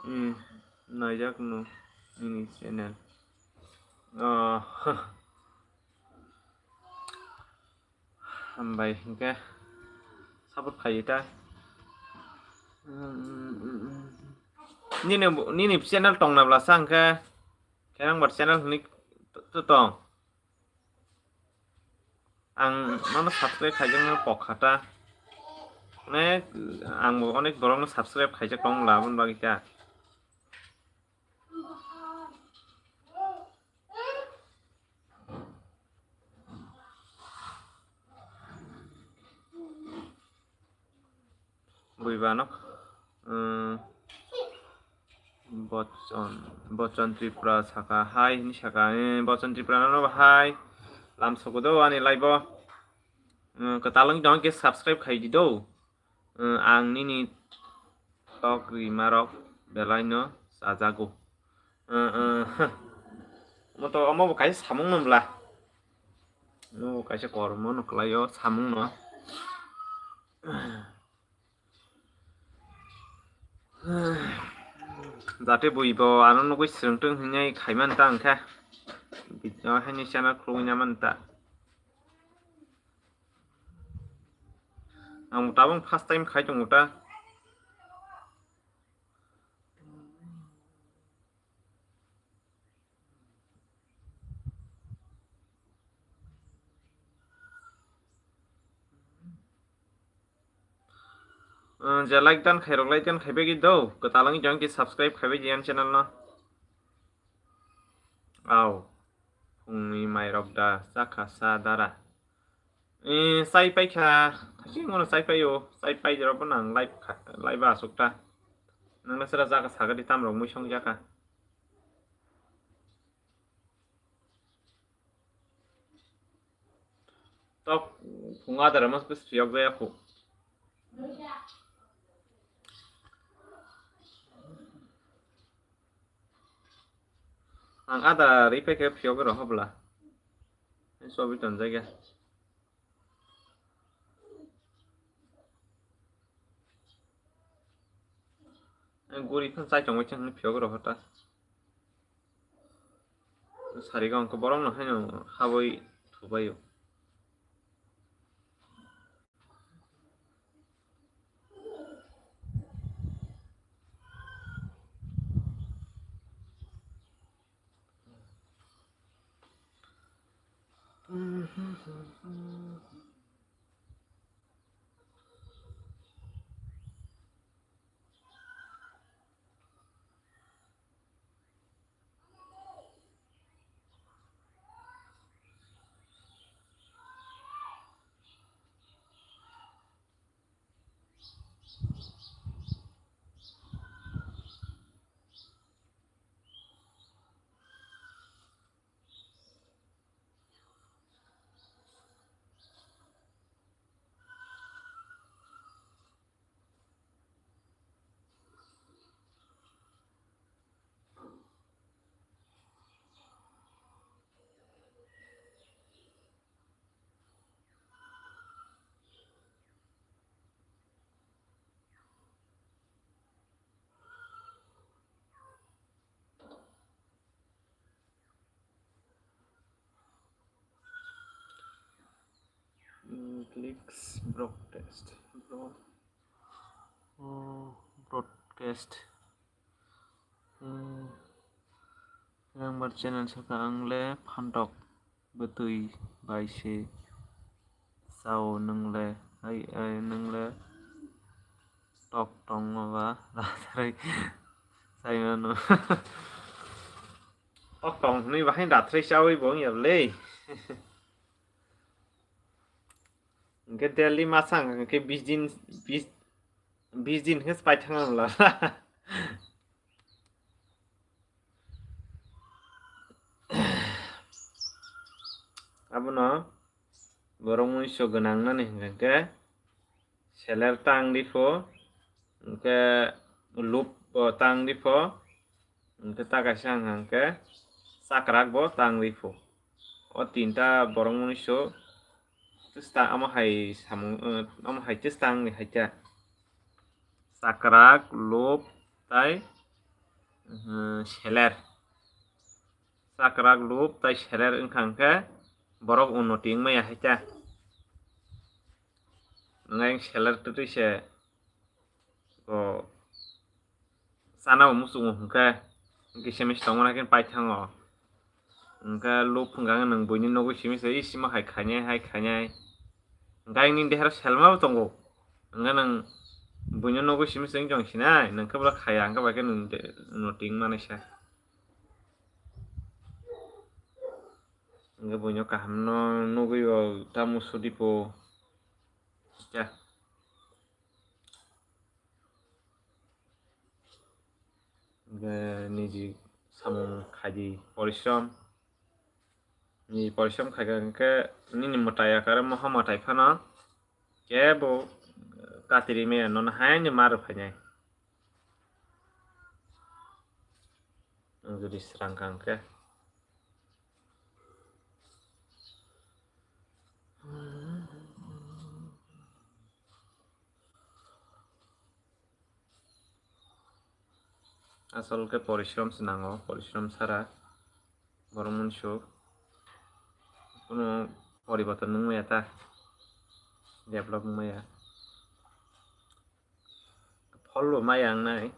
Hmm, naijak no nini channel. Oh, hambai hinkhe support khaidi ta. Hmm, nini, nini channel tong na bwlasa hinkhe, khe nang bar channel hwnwi to tong. Ang nono subscribe khaijakno kok kha ta. Onek, ang bo onek borokno subscribe khaijak tong la, aboni bagwi ta. Buiba nok, um, Bochon, Bochon Tripura saka, hai hini saka, eh, Bochon Tripura no hai, lam sogo do ani live o, um, kwtal wng tong khe subscribe khai di do, um, ang nini tok rima rok belai no chajago, um, um, mo to omo bo kaisa samung no bwla, omo bo kaisa kormo no kwlai o samung no. Jate bui bo ano nugui swrwngtwng hinwi khaimani ta hwnkhe, video haino channel khulugwi namani ta. Ang tabuk first time khai tongo ta. Uh, je like dan khairok, like dan khaibai di do, kwtal wngwi tong khe subscribe khaibai di ani channel no. Au, phungni mairok da chakha sa dara. Eh, chai paikha, thasi ngono chai paio, chai pai jora bono ang live kha, live asuk ta. Nangla sera jaga sagadi tamrok mui song jaka. Tok phunga dara mas bes phiyok jaya khu. Ang ada ripai khe phiyok ro hobla. Sobi ton jaya. Guri phan chai tongwi chang phiyok ro hota. Sarigo ang borok no haino habwi thubaio. Clicks broadcast, bro, oh, broadcast. Hmm. Yang bar channel saka ang le phantok bwtwi bai se chao nwng le, ai, ai, nwng le tok tongma ba rathrai sai mano. Tok tong hwnwi bahai rathrai chaui bo wng ya le. Hwnkhe daily ma sang hwnkhe bis din, bis, bis din khe pai thangna mla. Abono borok mui so gwnang nani hwnkhe seler tang di pho, hwnkhe lup bo tang di pho, hwnkhe ta kaisa hwnkhe chakrak bo tang di pho. O tinta borok mui so testa amo hai samung, eh, amo hai testa ang ni hai ta. Chakrak, lup, tai seler. Chakrak lup tai seler wngkha hwnkhe borok unnoti wngmaya hai khe. Hwnkhai seler twtwi se o chana bo muchungo hwnkhe kisa misa tongmani khe paithango. Hwnkhe lup hwnkha khe nwng buini nugwi simi se, "Ih, sima hai khainai, hai khainai." Hwnkhe nini dehero selma bo tongo. Hwnkhe nwng buino nugwi simi se wng tong sinai, nwng khe bono khaya, hwnkhe bai khe nwng de-, unnoti wngmani se. Hwnkhe buino kaham no nugwi o tamo sudi po. Hwnkhe niji samung khaidi, porishrom. Niji porishrom khaikha hwnkhe nini mwtai akare moha mwtai phano kebo katiri maya nono haino ma rwphainai. Nwng jodi srang kha hwnkhe. Asol khe porishrom se nango, porishrom sara borok munsuk kunu poriborton wngmaya ta, develop wngmaya. Phol bo maya wngnai.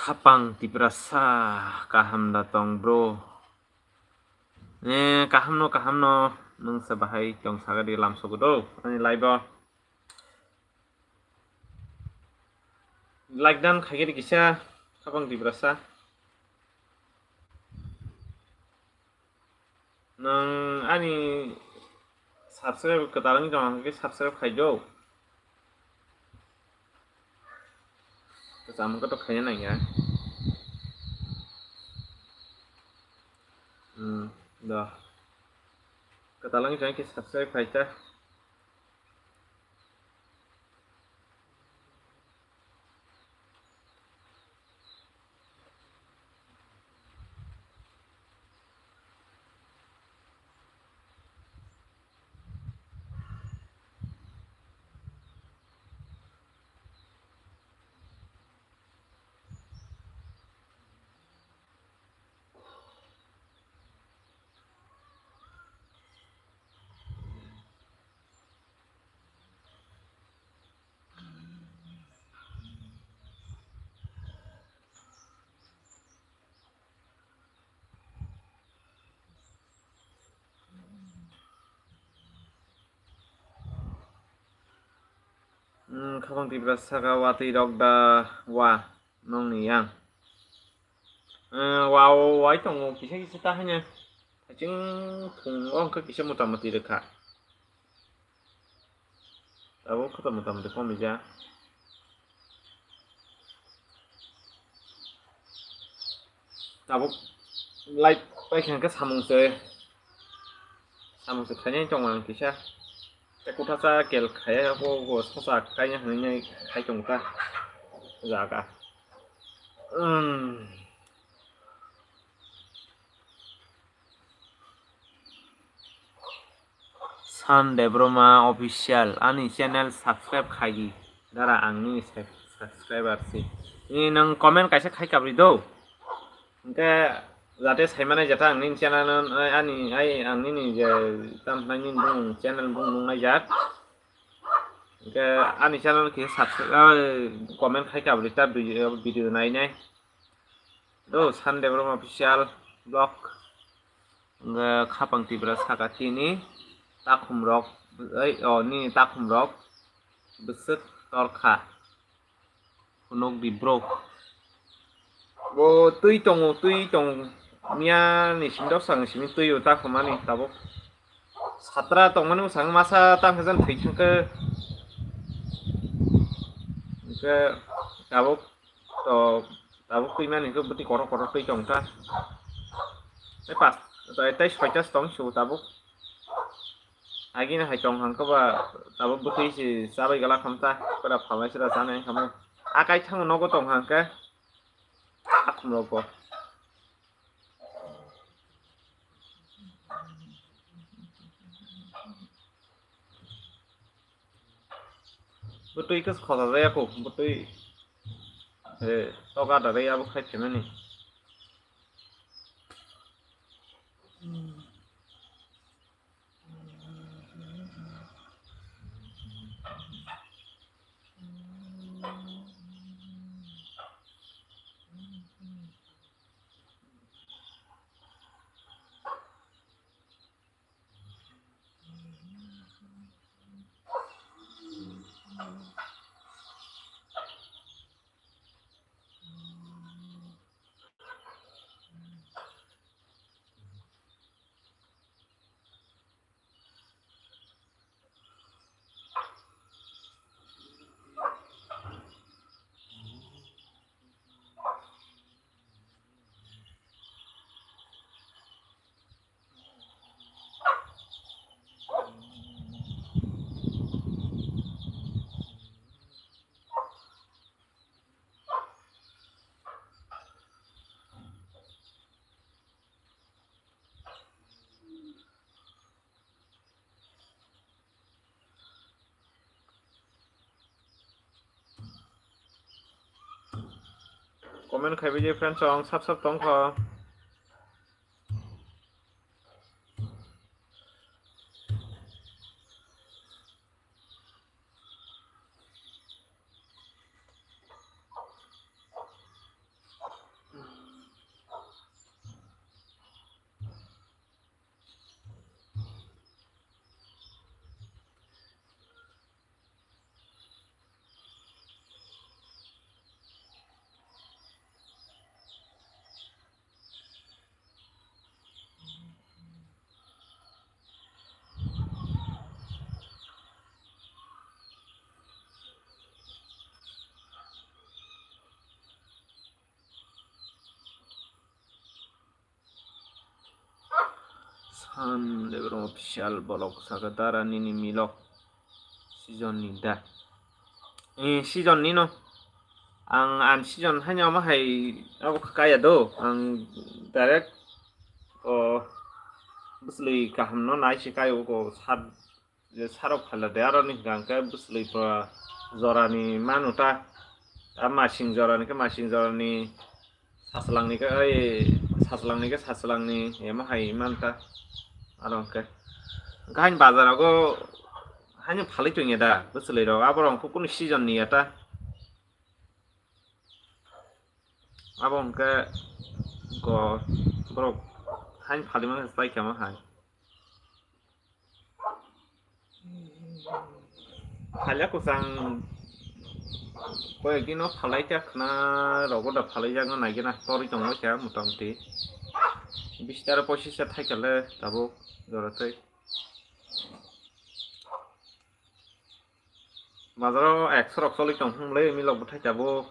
Khapang Tiprasa, kaham da tong bro? Eh, kaham no, kaham no, nwng se bahai tong saga di lam sogo do, ani live o. Like dan khaikhe kisa, Khapang Tiprasa. Nwng ani subscribe kwtal wngwi tong khe subscribe khai do. Kwcham wngkha to khaina nangya. Hmm, do. Kwtal wngwi tong khe subscribe khai ta. Hmm, Khapang Tiprasa saka watwi rok da wa nongni yang. Eh, wa, wa, wai tongo, kisa kisa ta haino. Haching thung o hwnkhe kisa mota moti rwkha. Tabuk khe to mota moti komija. Tabuk live paikha hwnkhe samung se, samung se khainai tongo ang kisa. Tei kuthacha kel khaiya, o, o, sosa kaina hinwi khai tongo ta jaga. Hmm. San Debbarma Official, ani channel subscribe khaidi. Dara ang nini sub-, subscriber si. Nini nwng comment kaisa khai kabri do. Hwnkhe jate saimanai jata ang nini channel no, ani, ai, ang nini je tam hwnai nini bung channel bung nungnai jat. Hwnkhe ani channel khe subscribe, ah, comment khai kabri ta video, video nai nai. Do Sunday Brom Official Vlog. Hwnkhe khapang Tripura saka tini takhum rok, ei, o, nini takhum rok bwswk torkha. Phunuk di bro. Bo twi tongo, twi tongo. Miya ni simi dok sang simi twi o ta khumani tabuk. Satra tongmani bwsang masa tang khe jan thwi thang khe. Hwnkhe tabuk to, tabuk twi mani khe bwtwi kotor kotor twi tong ta. Tei pas, tei, tei soita tong su tabuk. Agini hai tong hang khe ba tabuk bwtwi se chabai gala kham ta, pura phalnai sira chanai khamo. A kai thang nogo tong hang khe akhum rogo. Bwtwi khe khoja jaya kho, bwtwi, eh, toga da rei abo khai phaimani. Comment khaibai je friends, ang sap sap tongkha. San Lebron official bolok saka dara nini milok season ni da. Eh, season ni no. Ang an season haino ama hai abo kaya do. Ang direct o bwsli kaham no nai se kayo ko sat je sarok phala de aro ni hwnkha hwnkhe bwsli pura jorani manu ta, a masing jorani khe masing jorani, sachwlangni khe oi sachwlangni khe sachwlangni emo hai man ta aro hwnkhe. Hwnkhe haini bazar rogo haino phalwi tongya da bwsli rok, abo rok hwnkhe kunu season ni ya ta, abo hwnkhe go borok haino phalwi mano chai khe ma hai. Phalya kwchang koyek dino phalai kha khna rogo da phalai jak no nai gana torwi tongwi kha motamoti bish taro pochish ta thai kha le tabuk jora tei. Bazaro ekso rok choli tong hwnle milok bwthai tabuk.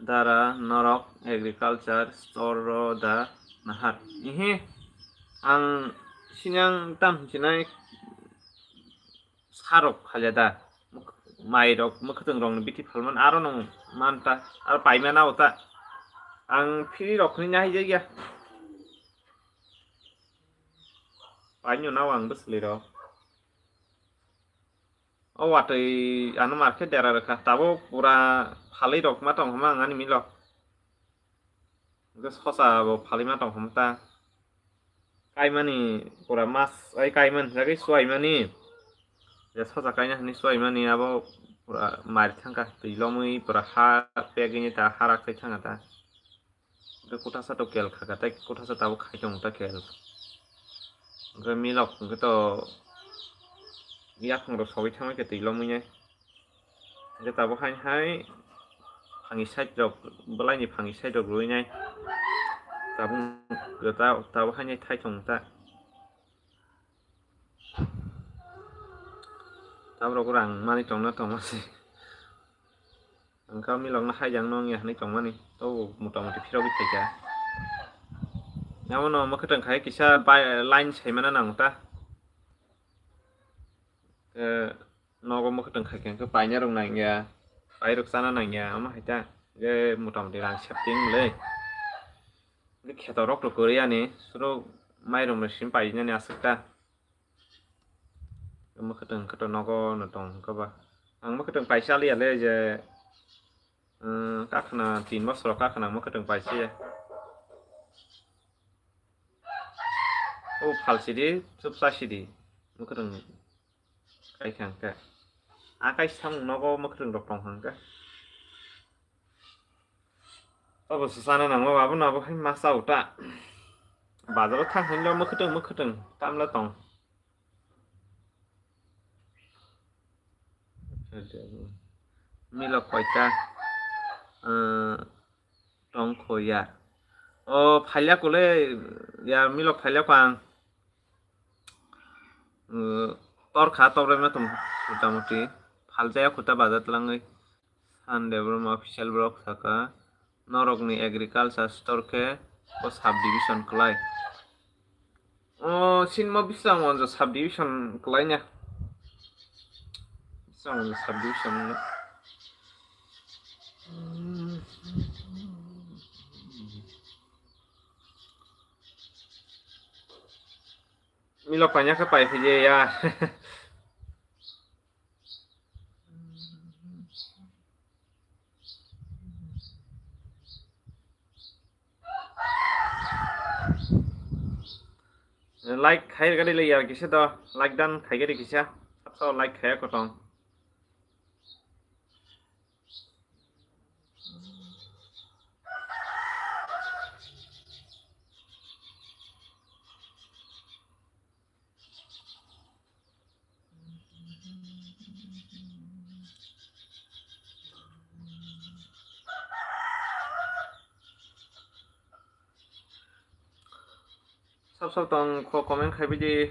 Dara norok agriculture store ro da nahar. Ihi ang sinyang tam hinsinai sarok khalya da. Mai rok mwkhwtwng rok ni bithi phalman aro nung manta aro paimana ota. Ang phiri rok ni nahijaya. Paino nao ang bwsli rok. O watwi ano mar khe dera rwkha, tabuk pura phalwi rok ma tong hwnma ang ani milok. Hwnkhe sosa bo phalwi ma tong hwnma ta. Kaimani pura mas ai kaimani jagwi suaimani. Je soja kaina hinwi chuaimani abo pura mari thangkha, twi lomwi pura ha pegwini ta ha rak khai thangkha ta. Hwnkhe kwthasa to kel khakha tei kwthasa tabuk khai tongo ta kel. Hwnkhe milok hwnkhe to yaphang rok sogwi thangwi khe twi lomwi nai. Hwnkhe tabuk haini hai phangi side rok, bwlaini phangi side rok rwui nai. Tabuk, ta-, tabuk haini thai thong ta. Tabuk rok rang mani tongna tongma se. Ang kha milok no hai jang no wngya hinwi tongmani. To motamoti phirogwi phaikha. Abono mwkhwtwng khai kisa bai-, line saimana nango ta. Eh, nogo mwkhwtwng khai khe paina rok nangya, pai rok chana nangya, omo hai ta. Je motamoti rang septing le. Kheto rok to kwrwi ani, suro mairum rok sim painani aswk ta. Mwkhwtwng khe to nogo no tong khe ba. Ang mwkhwtwng paisa liya le je, um, kakhwna tin bosor kakhwna mwkhwtwng paisa ya. O phal sidi, chupsa sidi. Mwkhwtwng kai kha hwnkhe. A kai samung nogo mwkhwtwng rok tong kha hwnkhe. Obo se chana nango, abo no abo hai ma chao ta. Bazar o thang hinlo mwkhwtwng mwkhwtwng tamla tong. Milok koita, ah, tong kho ya. O phailya kole ya milok phailya ko ang. Uh, tor kha, tor rema tong motamoti. Phaljaya khuta baja tlangwi. San Debbarma official borok saka, norokni agriculture store khe o subdivision klai. O sinmo bisang onjo subdivision klai na. Bisang onjo subdivision na. Milok paina khe pai phai ya. Like khai gari le ya kisa do, like dan khai gari kisa, sabsa like khai kotong. Sab sab tong kho comment khai bidi.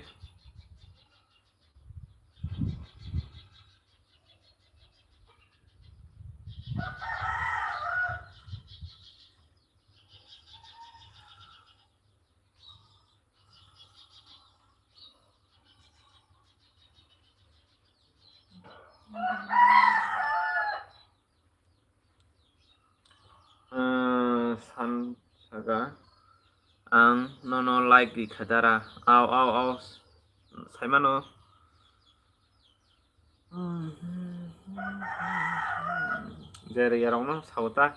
San saga ang nono like rikha dara. Au, au, au. Saimano. Jere yarokno sauta.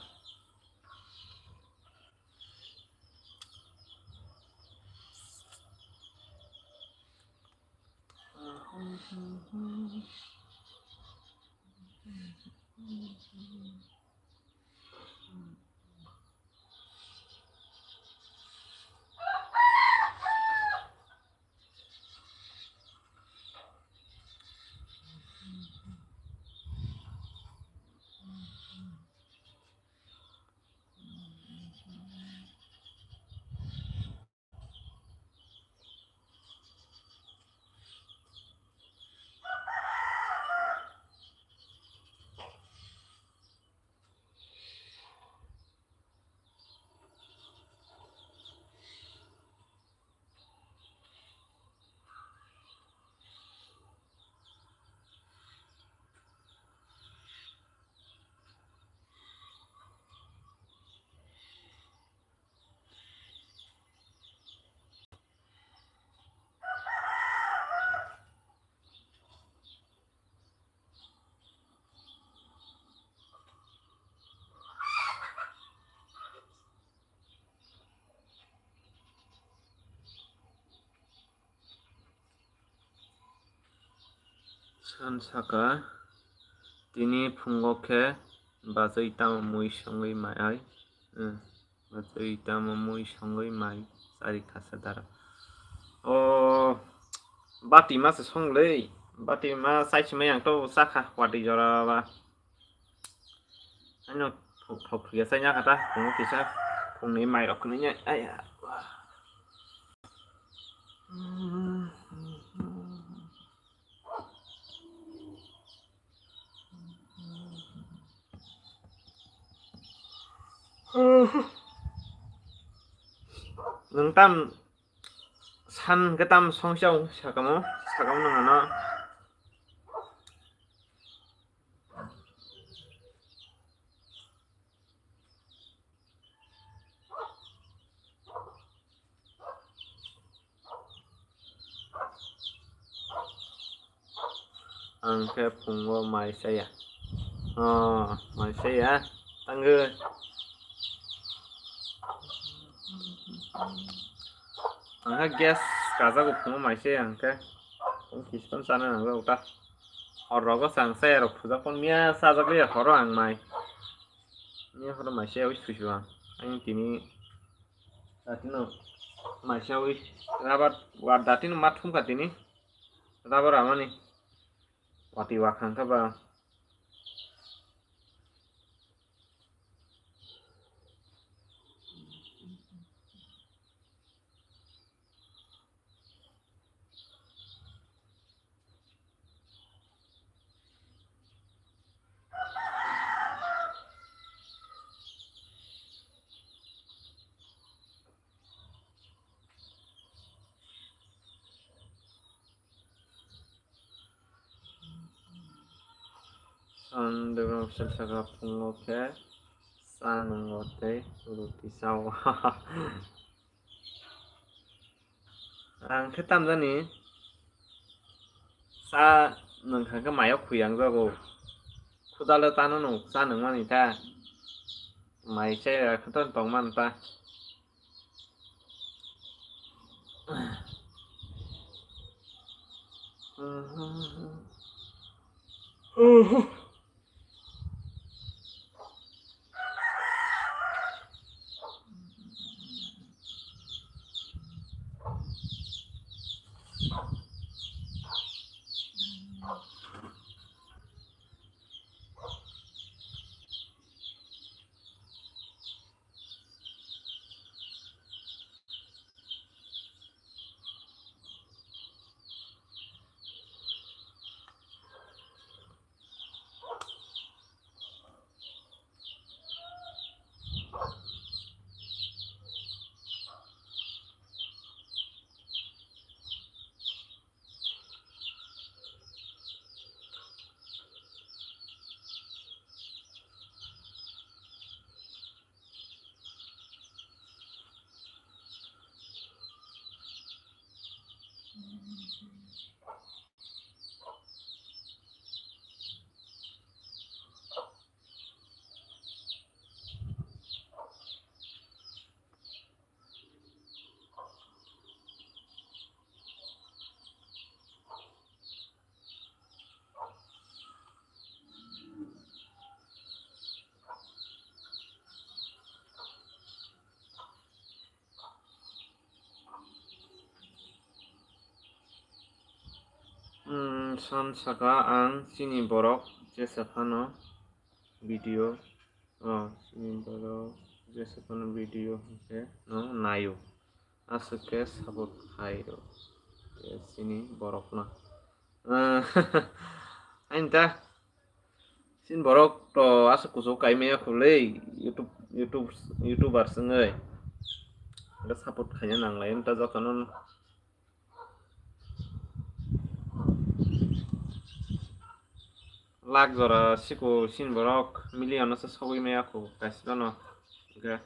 Ang saka, tini phungo khe bachwi tamo mui songwi mai ai. Hmm, bachwi tamo mui songwi mai chari kasa dara. O, bati ma se songlei, bati ma sai simai ang to saka, wati jora ba. Ano thok thok ya sai nya kata, phungo kisa, phungni mai rok ni nya, ai. Nwng tam san hwnkhe tam songsa sakamo, sakamo nwng ano. Ang khe phungo mai chaya. Oh, mai chaya. Tangwi. Ang khe gas kajago phungo mai chaya ang khe. Ang kiskon chana nangjago ta. Hor rogo chang chaya rok phujak pon miya chajak liya horo ang mai. Miya horo mai chaya wi suisu ang. Ang tini Datino maisawi rabar war datino ma thumkha tini rabar amani wati wakhang kha ba. Ang develop sel saka phungo khe cha nwngo tei ruti chao. Ang khe tamjani cha nwngkha khe mayo khuyang jago. Khudalo tano nung cha nungmani ta. Mai chaya khe ton tongman ta. Hmm, san saka ang chini borok jesa phano video, oh, chini borok jesa phano video hwnkhe no naio. Aswk khe support khai rw chini borokno. Aini ta chini borok to aswk kuchuk kai maya khulei YouTube, YouTube, YouTuber swngwi. Hwnkhe support khaina nanglai ta jotono. Lak jora siko chini borok million no se sogwi maya khu kaisa no. Hwnkhe.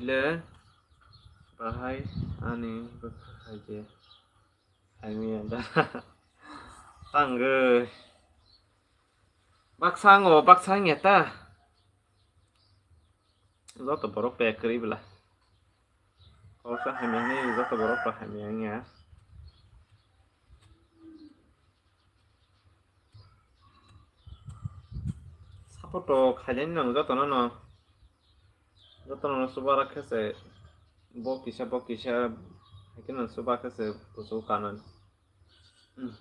Je, bahai ani bwkha hai je. Hai miya da. Tangwi. Baksa ango, baksa wngya ta. Joto borok pe kwrwi bwla. Koksa hamya hwnwi joto borok pa hamya wngya. Support to khailai nang jotono no. Jotono no chuba khe se bo kisa bo kisa hai khe no chuba khe se kuchuk kanani. Hmm.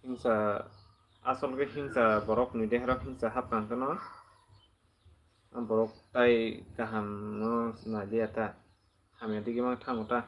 Himsa, asol khe himsa borok ni dehero himsa hapkang kheno. Borok tai kaham no nai liya ta. Hamya digi mang thango ta.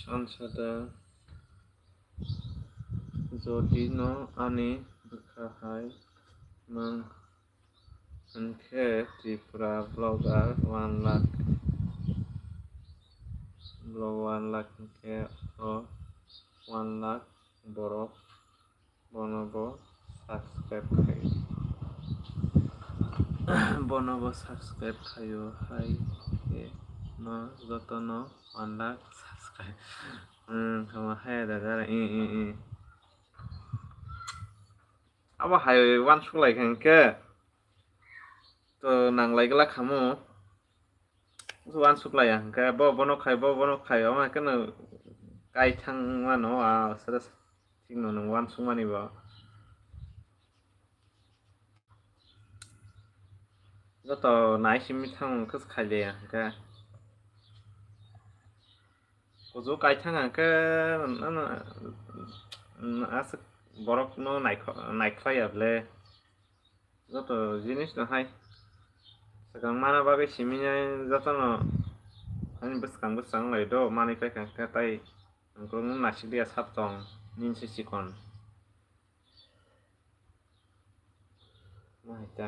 Sansada jodi no ani bwkha hai mang. Hwnkhe Tripura vlogger one lakh, vlog one lakh hwnkhe o one lakh borok bono bo subscribe khai. Bono bo subscribe khaio hai khe no joto no one lakh subscribe. Hmm, kama hai da da i i i. Abo hai one suklai khe hwnkhe to nanglai glak khamu. Uansuk laiya hwnkhe bo bono khai, bo bono khai, omo hwnkhe no kai thang mano, a sere thik no nwng uansuk mani bo. Joto nai simi thang hwnkhe khai laiya hwnkhe. Kuchuk kai thang hwnkhe, ano, aswk borok no naikho-, naikhlai ya ble. Joto jinis no hai swkang mana bagwi simi nai joto no ani bwskang bwskang lai do manwi paikha khe tai nongkhorong no naisik liya sap tong nini se chikon. Ma hai ta.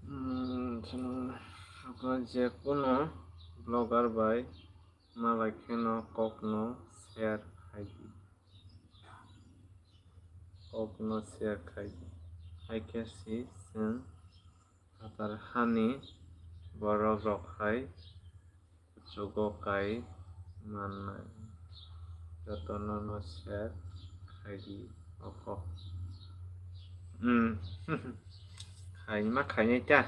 Hmm, chwng je kuno blogger bai malai kheno kokno share khai di. Kokno share khai di. Hai khe si chwng phatar hani borok rok hai kuchugo kai mannai. Jotono no share khai di o kok. Hmm. Khai ma khainai ta.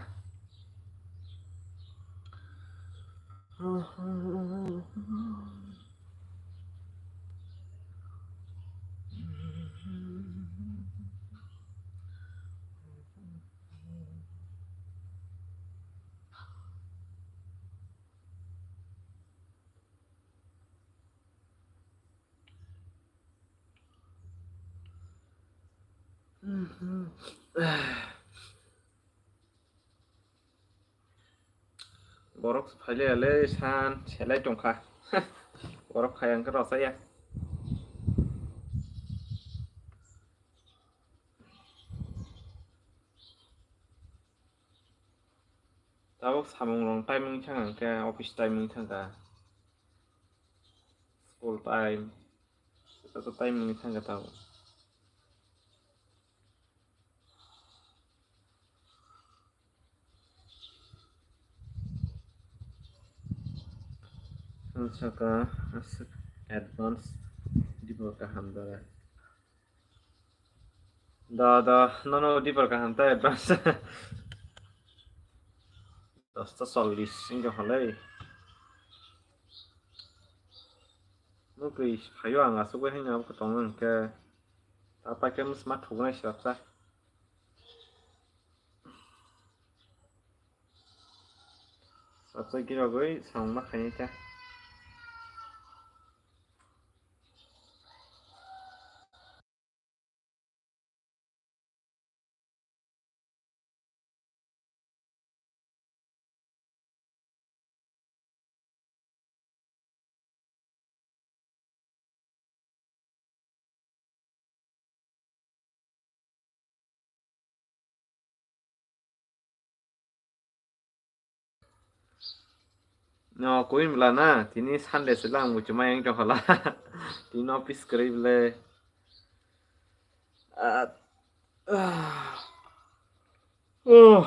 Borok phailaiyale san selai tongkha. Borok phai ang khe rwchaya. Tabuk samung rok time wng thang ang khe office time wng thang kha, school time, joto time wng thang kha tabuk. Saka advance dibor kaham dara. Da da, nono dibor kaham ta advance. Dosta chollis wngkha hwnlai. Nukgwi phaio ang aswk bai haino abo tongno hwnkhe. Ta paikhe mwsma thugnai se baksa. Achai girogwi samung ma khainai kha. No, kuin bwla na, tini Sunday se lang muchung ma yang tong khala. Tini office kwrwi bwle. Ah, ah. Oh.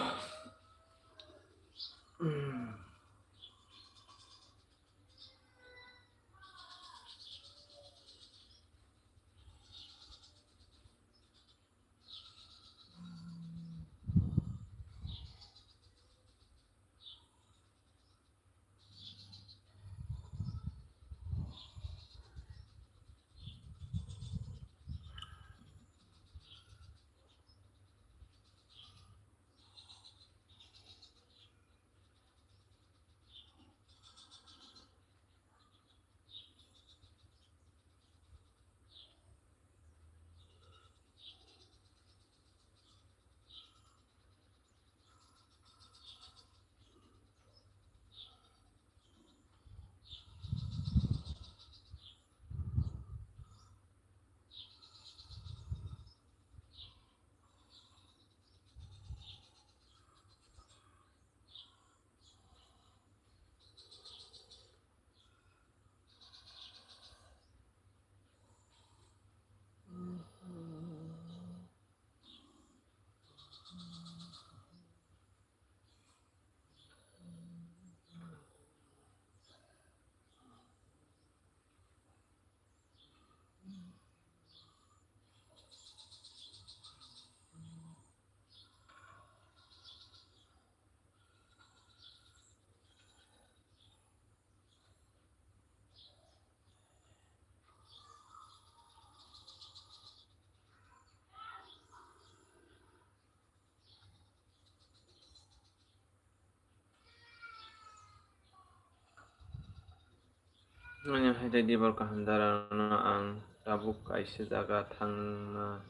Ani hai tei dibor kaham dara no ang tabuk kaisa jaga thangna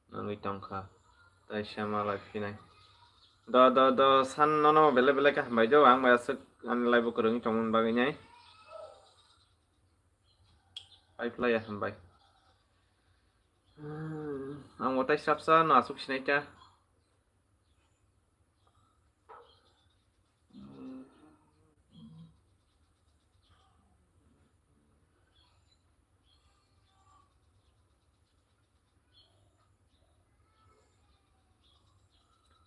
nangwi tongkha, tei sama lai phinai. Do, do, do, san nono belai belai khe hambai do, ang bai aswk ani live o kwrwngwi tongmani bagwi nai. Pai phlai ya hambai. Hmm, ang bo tei srapsa no aswk sinai kha.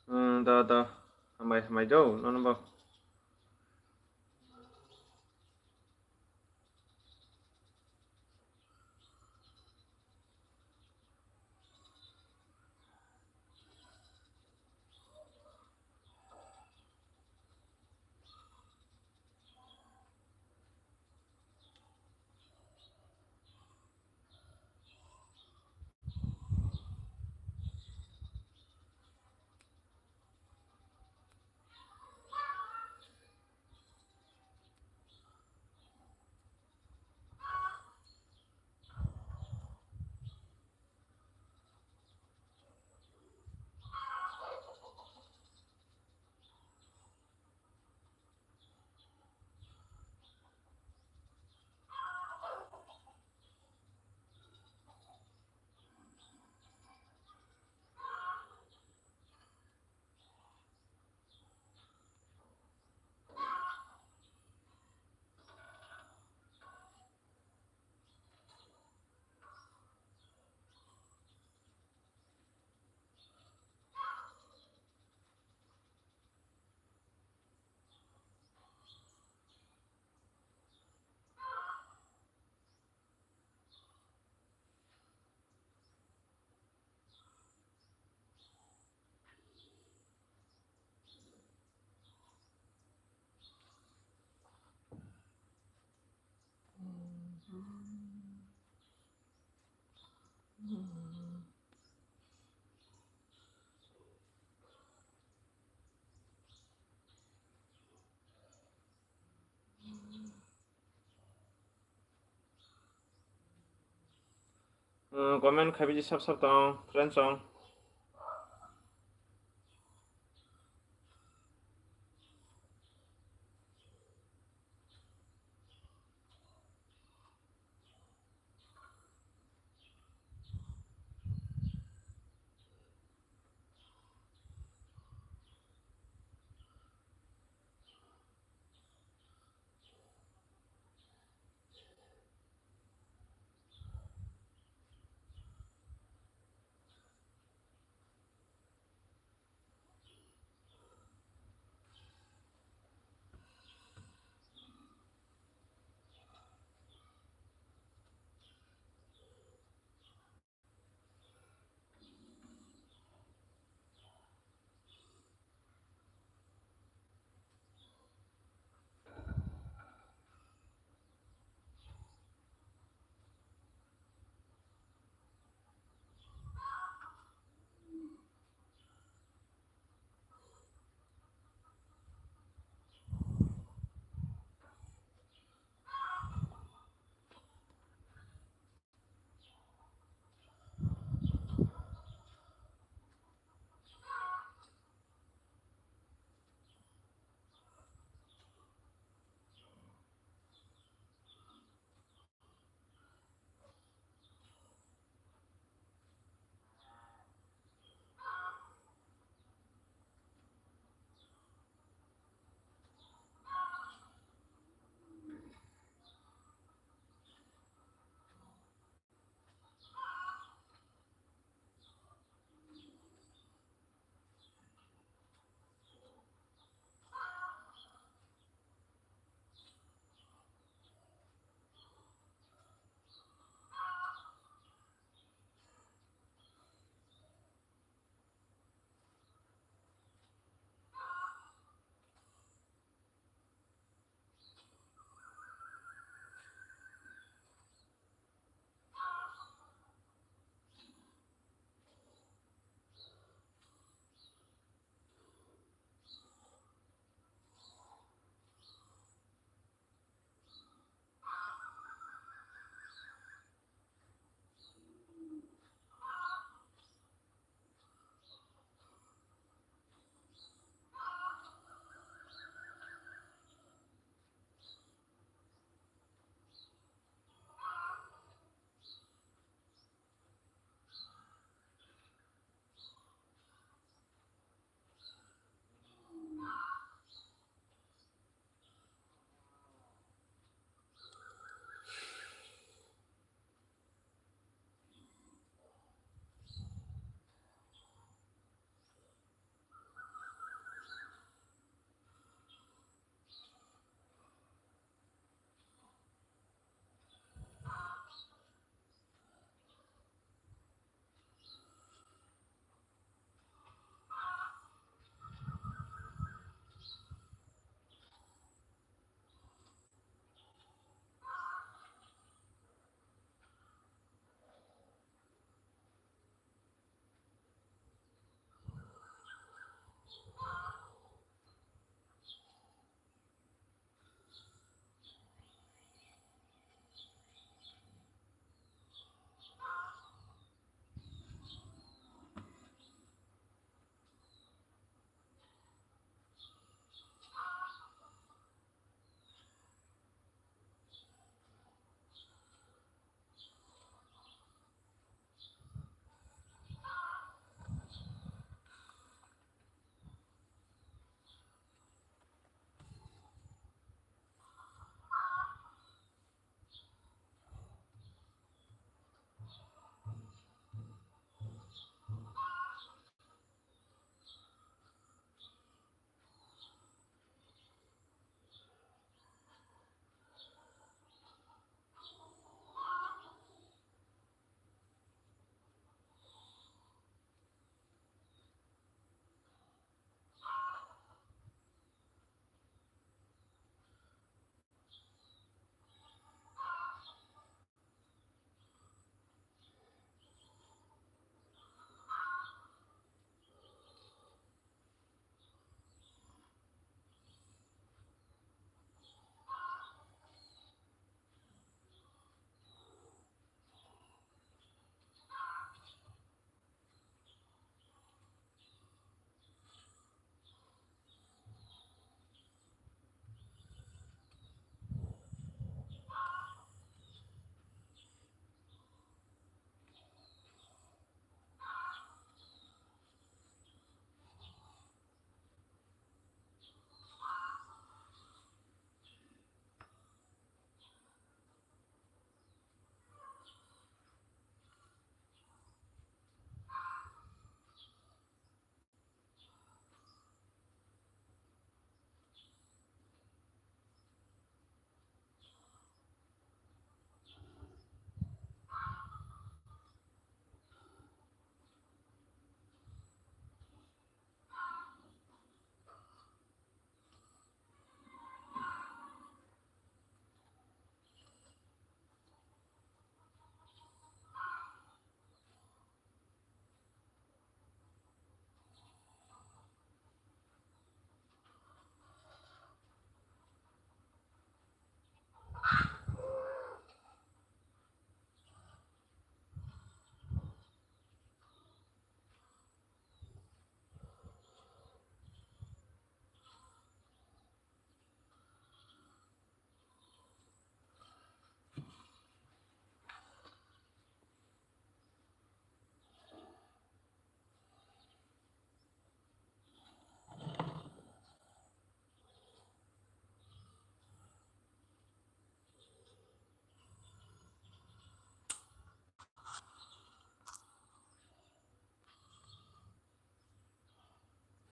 Hmm, do, do. Hambai, hambai do, nono bo. Comment khai biji sab sab tong, friends song.